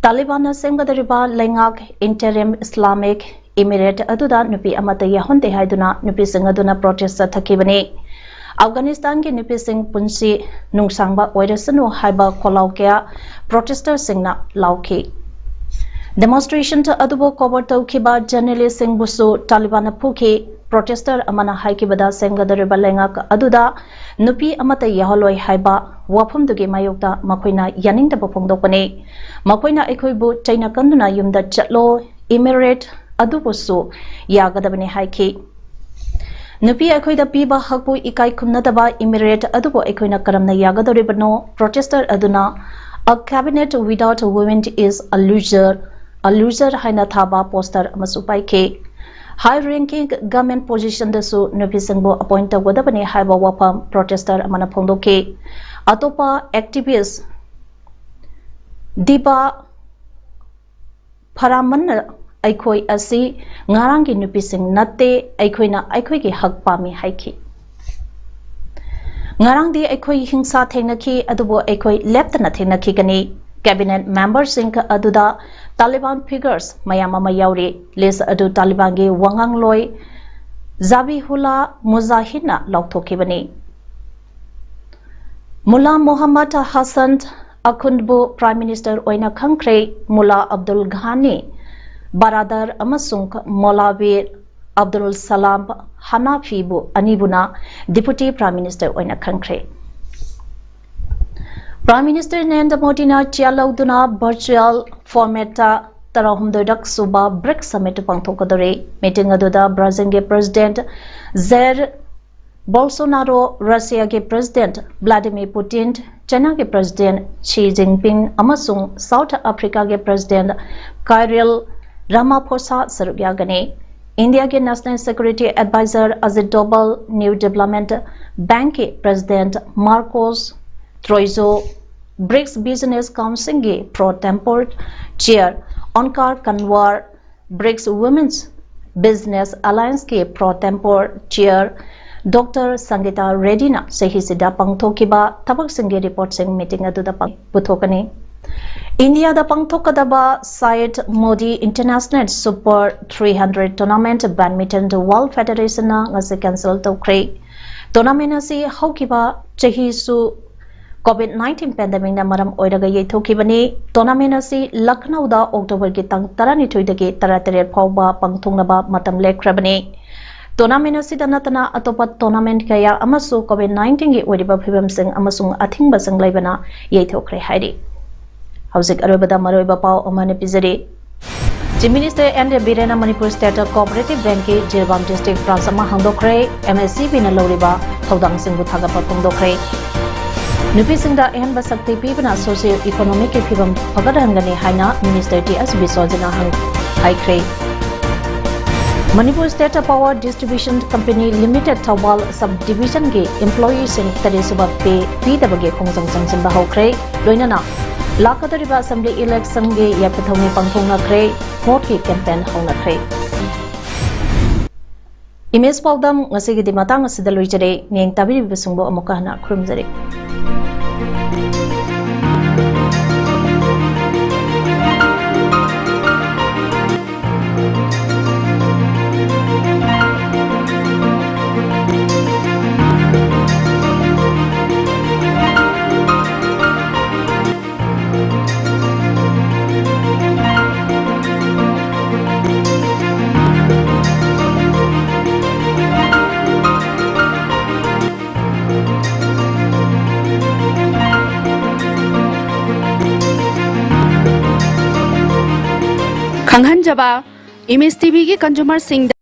ꯇꯥꯂꯤꯕꯥꯟꯅ ꯁꯦꯝꯒꯗꯧꯔꯤꯕ ꯂꯩꯉꯥꯛ ꯏꯟꯇꯔꯤꯝ ꯏꯁꯂꯥꯃꯤꯛ ꯏꯃꯤꯔꯦꯠ ꯑꯗꯨꯗ ꯅꯨꯄꯤ ꯑꯃꯠꯇ ꯌꯥꯎꯍꯟꯗꯦ ꯍꯥꯏꯗꯨꯅ ꯅꯨꯄꯤꯁꯤꯡ ꯑꯗꯨꯅ ꯄ꯭ꯔꯣꯇꯦꯁ ꯆꯠꯊꯈꯤꯕꯅꯤ꯫ ꯑꯐꯒꯥꯅꯤꯁꯇꯥꯟꯒꯤ ꯅꯨꯄꯤꯁꯤꯡ ꯄꯨꯟꯁꯤ ꯅꯨꯡꯁꯥꯡꯕ ꯑꯣꯏꯔꯁꯅꯨ ꯍꯥꯏꯕ ꯈꯣꯜꯂꯥꯎ ꯀꯌꯥ ꯄ꯭ꯔꯣꯇꯦꯁꯇꯔꯁꯤꯡꯅ ꯂꯥꯎꯈꯤ꯫ ꯗꯦꯃꯣꯟꯁꯇ꯭ꯔꯦꯁꯟ ꯑꯗꯨꯕꯨ ꯀꯣꯚꯔ ꯇꯧꯈꯤꯕ ꯖꯔꯅꯦꯂꯤꯁꯁꯤꯡꯕꯨꯁꯨ ꯇꯥꯂꯤꯕꯥꯟꯅ ꯐꯨꯈꯤ꯫ ꯄ꯭ꯔꯣꯇꯦꯁꯇꯔ ꯑꯃꯅ ꯍꯥꯏꯈꯤꯕꯗ ꯁꯦꯝꯒꯗꯧꯔꯤꯕ ꯂꯩꯉꯥꯛ ꯑꯗꯨꯗ ꯅꯨꯄꯤ ꯑꯃꯠꯇ ꯌꯥꯎꯍꯜꯂꯣꯏ ꯍꯥꯏꯕ ꯋꯥꯐꯝꯗꯨꯒꯤ ꯃꯥꯌꯣꯛꯇ ꯃꯈꯣꯏꯅ ꯌꯥꯅꯤꯡꯗꯕ ꯐꯣꯡꯗꯣꯛꯄꯅꯤ꯫ ꯃꯈꯣꯏꯅ ꯑꯩꯈꯣꯏꯕꯨ ꯆꯩꯅ ꯀꯟꯗꯨꯅ ꯌꯨꯝꯗ ꯆꯠꯂꯣ, ꯏꯃꯤꯔꯦꯠ ꯑꯗꯨꯕꯨꯁꯨ ꯌꯥꯒꯗꯕꯅꯤ ꯍꯥꯏꯈꯤ꯫ ꯅꯨꯄꯤ ꯑꯩꯈꯣꯏꯗ ꯄꯤꯕ ꯍꯛꯄꯨ ꯏꯀꯥꯏ ꯈꯨꯝꯅꯗꯕ ꯏꯃꯤꯔꯦꯠ ꯑꯗꯨꯕꯨ ꯑꯩꯈꯣꯏꯅ ꯀꯔꯝꯅ ꯌꯥꯒꯗꯧꯔꯤꯕꯅꯣ? ꯄ꯭ꯔꯣꯇꯦꯁꯇꯔ ꯑꯗꯨꯅ "A cabinet without women is a loser, a loser" ꯍꯥꯏꯅ ꯊꯥꯕ ꯄꯣꯁꯇꯔ ꯑꯃꯁꯨ ꯄꯥꯏꯈꯤ꯫ ꯍꯥꯏ ꯔꯦꯡꯀꯤꯡ ꯒꯚꯔꯟꯃꯦꯟꯠ ꯄꯣꯖꯤꯁꯟꯗꯁꯨ ꯅꯨꯄꯤꯁꯤꯡꯕꯨ ꯑꯄꯣꯏꯟꯠ ꯇꯧꯒꯗꯕꯅꯤ ꯍꯥꯏꯕ ꯋꯥꯐꯝ ꯄ꯭ꯔꯣꯇꯦꯁꯇꯔ ꯑꯃꯅ ꯐꯣꯡꯗꯣꯛꯈꯤ꯫ ꯑꯇꯣꯞꯄ ꯑꯦꯛꯇꯤꯚꯤꯁ꯭ꯠ ꯗꯤꯕꯥ ꯐꯔꯥꯃꯟꯅ "ꯑꯩꯈꯣꯏ ꯑꯁꯤ ꯉꯔꯥꯡꯒꯤ ꯅꯨꯄꯤꯁꯤꯡ ꯅꯠꯇꯦ, ꯑꯩꯈꯣꯏꯅ ꯑꯩꯈꯣꯏꯒꯤ ꯍꯛ ꯄꯥꯝꯃꯤ" ꯍꯥꯏꯈꯤ꯫ "ꯉꯔꯥꯡꯗꯤ ꯑꯩꯈꯣꯏ ꯍꯤꯡꯁꯥ ꯊꯦꯡꯅꯈꯤ, ꯑꯗꯨꯕꯨ ꯑꯩꯈꯣꯏ ꯂꯦꯞꯇꯅ ꯊꯦꯡꯅꯈꯤꯒꯅꯤ"꯫ ꯀꯦꯕꯤꯅꯦꯠ ꯃꯦꯝꯕꯔꯁꯤꯡ ꯑꯗꯨꯗ ꯇꯥꯂꯤꯕꯥꯟ ꯐꯤꯒꯔꯁ ꯃꯌꯥꯝ ꯑꯃ ꯌꯥꯎꯔꯤ꯫ ꯂꯤꯁ꯭ꯠ ꯑꯗꯨ ꯇꯥꯂꯤꯕꯥꯟꯒꯤ ꯋꯥꯉꯥꯡꯂꯣꯏ ꯖꯥꯕꯤꯍꯨꯂꯥ ꯃꯨꯖꯥꯍꯤꯗꯅ ꯂꯥꯎꯊꯣꯛꯈꯤꯕꯅꯤ꯫ ꯃꯨꯂꯥ ꯃꯨꯍꯝꯃꯗ ꯍꯁꯟ ꯑꯈꯨꯟꯕꯨ ꯄ꯭ꯔꯥꯏꯝ ꯃꯤꯅꯤꯁꯇꯔ ꯑꯣꯏꯅ ꯈꯟꯈ꯭ꯔꯦ꯫ ꯃꯨꯂꯥ ꯑꯕꯗꯨꯜ ꯘꯥꯅꯤ ꯕꯔꯥꯗꯔ ꯑꯃꯁꯨꯡ ꯃꯣꯂꯥꯕꯤꯔ ꯑꯕꯗꯨꯜ ꯁꯂꯥꯝ ꯍꯅꯥꯐꯤꯕꯨ ꯑꯅꯤꯕꯨꯅ ꯗꯤꯄꯨꯇꯤ ꯄ꯭ꯔꯥꯏꯝ ꯃꯤꯅꯤꯁꯇꯔ ꯑꯣꯏꯅ ꯈꯟꯈ꯭ꯔꯦ꯫ ꯄ꯭ꯔꯥꯏꯝ ꯃꯤꯅꯤꯁꯇꯔ ꯅꯔꯦꯟꯗ꯭ꯔ ꯃꯣꯗꯤꯅ ꯆꯦꯌꯥꯔ ꯂꯧꯗꯨꯅ ꯚꯔꯆꯨꯑꯦꯜ ꯐꯣꯔꯃꯦꯠꯇ ꯇꯔꯥꯍꯨꯝꯗꯣꯏꯔꯛ ꯁꯨꯕ ꯕ꯭ꯔꯤꯛꯁ ꯁꯃꯤꯠ ꯄꯥꯡꯊꯣꯛꯀꯗꯧꯔꯤ꯫ ꯃꯤꯇꯤꯡ ꯑꯗꯨꯗ ꯕ꯭ꯔꯥꯖꯤꯜꯒꯤ ꯄ꯭ꯔꯦꯁꯤꯗꯦꯟꯠ ꯖꯦꯔ ꯕꯣꯜꯁꯣꯅꯥꯔꯣ, ꯔꯁꯤꯌꯥꯒꯤ ꯄ꯭ꯔꯦꯁꯤꯗꯦꯟꯠ ꯚ꯭ꯂꯥꯗꯤꯃꯤꯔ ꯄꯨꯇꯤꯟ, ꯆꯥꯏꯅꯥꯒꯤ ꯄ꯭ꯔꯦꯁꯤꯗꯦꯟꯠ ꯁꯤ ꯖꯤꯟꯄꯤꯡ ꯑꯃꯁꯨꯡ ꯁꯥꯎꯊ ꯑꯐ꯭ꯔꯤꯀꯥꯒꯤ ꯄ꯭ꯔꯦꯁꯤꯗꯦꯟꯠ ꯀꯥꯏꯔꯤꯜ ꯔꯥꯃꯥꯐꯣꯁꯥ ꯁꯔꯨꯛ ꯌꯥꯒꯅꯤ꯫ ꯏꯟꯗꯤꯌꯥꯒꯤ national security adviser Ajit Doval, new development ꯕꯦꯡꯛꯀꯤ president Marcos Troyjo, BRICS business ꯀꯥꯎꯟꯁꯤꯜꯒꯤ pro tempore chair Onkar Kanwar, BRICS women's Business Allianceꯀꯤ pro tempore chair Doctor Sangeeta Reddyꯅ ꯆꯍꯤꯁꯤꯗ ꯄꯥꯡꯊꯣꯛꯈꯤꯕ ꯊꯕꯛꯁꯤꯡꯒꯤ reportꯁꯤꯡ meeting ꯑꯗꯨꯗ ꯄꯥꯡ-, ꯄꯨꯊꯣꯛꯀꯅꯤ꯫ ꯏꯟꯗꯤꯌꯥꯗ ꯄꯥꯡꯊꯣꯛꯀꯗꯕ Syed Modi International Super three hundred Tournament Badminton World Federationꯅ ꯉꯁꯤ cancel ꯇꯧꯈ꯭ꯔꯦ꯫ Tournament ꯑꯁꯤ ꯍꯧꯈꯤꯕ ꯆꯍꯤꯁꯨ COVID nineteen pandemicꯅ ꯃꯔꯝ ꯑꯣꯏꯔꯒ ꯌꯩꯊꯣꯛꯈꯤꯕꯅꯤ꯫ Tournament ꯑꯁꯤ ꯂꯈꯅꯧꯗ Octoberꯒꯤ ꯇꯥꯡ ꯇꯔꯥꯅꯤꯊꯣꯏꯗꯒꯤ ꯇꯔꯥꯇꯔꯦꯠ ꯐꯥꯎꯕ ꯄꯥꯡꯊꯣꯛꯅꯕ ꯃꯇꯝ ꯂꯦꯞꯈ꯭ꯔꯕꯅꯤ꯫ Tournament ꯑꯁꯤꯗ ꯅꯠꯇꯅ ꯑꯇꯣꯞꯄ tournament ꯀꯌꯥ ꯑꯃꯁꯨ COVID nineteenꯒꯤ ꯑꯣꯏꯔꯤꯕ ꯐꯤꯕꯝꯁꯤꯡ ꯑꯃꯁꯨꯡ ꯑꯊꯤꯡꯕꯁꯤꯡ ꯂꯩꯕꯅ ꯌꯩꯊꯣꯛꯈ꯭ꯔꯦ ꯍꯥꯏꯔꯤ꯫ ꯍꯧꯖꯤꯛ ꯑꯔꯣꯏꯕꯗ ꯃꯔꯨꯑꯣꯏꯕ ꯄꯥꯎ ꯑꯃꯅ ꯄꯤꯖꯔꯤ꯫ Chief Minister N. Birenꯅ Manipur Stateꯇ Cooperative Bankꯀꯤ ꯖꯤꯔꯤꯕꯥꯝ District branch ꯑꯃ ꯍꯥꯡꯗꯣꯛꯈ꯭ꯔꯦ꯫ MSCBꯅ ꯂꯧꯔꯤꯕ ꯊꯧꯗꯥꯡꯁꯤꯡꯕꯨ ꯊꯥꯒꯠꯄ ꯐꯣꯡꯗꯣꯛꯈ꯭ꯔꯦ꯫ ꯅꯨꯄꯤꯁꯤꯡꯗ ꯑꯍꯦꯟꯕ ꯁꯛꯇꯤ ꯄꯤꯕꯅ socio economicꯀꯤ ꯐꯤꯕꯝ ꯐꯒꯠꯍꯟꯒꯅꯤ ꯍꯥꯏꯅ Minister T. S. ꯕꯤꯁ꯭ꯋꯥꯖꯤꯠꯅ ꯍꯪ-, ꯍꯥꯏꯈ꯭ꯔꯦ꯫ Manipur Stateꯇ Power Distribution Company Limited Thoubal Sub Divisionꯒꯤ employeeꯁꯤꯡ ꯇꯔꯦꯠꯁꯨꯕ pay ꯄꯤꯗꯕꯒꯤ ꯈꯣꯡꯖꯪ ꯆꯪꯁꯤꯟꯕ ꯍꯧꯈ꯭ꯔꯦ꯫ ꯂꯣꯏꯅꯅ ꯂꯥꯛꯀꯗꯧꯔꯤꯕ Assembly electionꯒꯤ ꯌꯥꯏꯐ ꯊꯧꯅꯤ ꯄꯥꯡꯊꯣꯛꯅꯈ꯭ꯔꯦ꯫ Voteꯀꯤ campaign ꯍꯧꯅꯈ꯭ꯔꯦ꯫ Image ꯄꯥꯎꯗꯝ ꯉꯁꯤꯒꯤꯗꯤ ꯃꯇꯥꯡ ꯑꯁꯤꯗ ꯂꯣꯏꯖꯔꯦ꯫ ꯃꯤꯠꯌꯦꯡ ꯇꯥꯕꯤꯔꯤꯕꯁꯤꯡꯕꯨ ꯑꯃꯨꯛꯀ ꯍꯟꯅ ꯈꯨꯔꯨꯝꯖꯔꯤ꯫ ꯈꯪꯍꯟꯖꯕ, Image TVꯒꯤ consumerꯁꯤꯡꯗ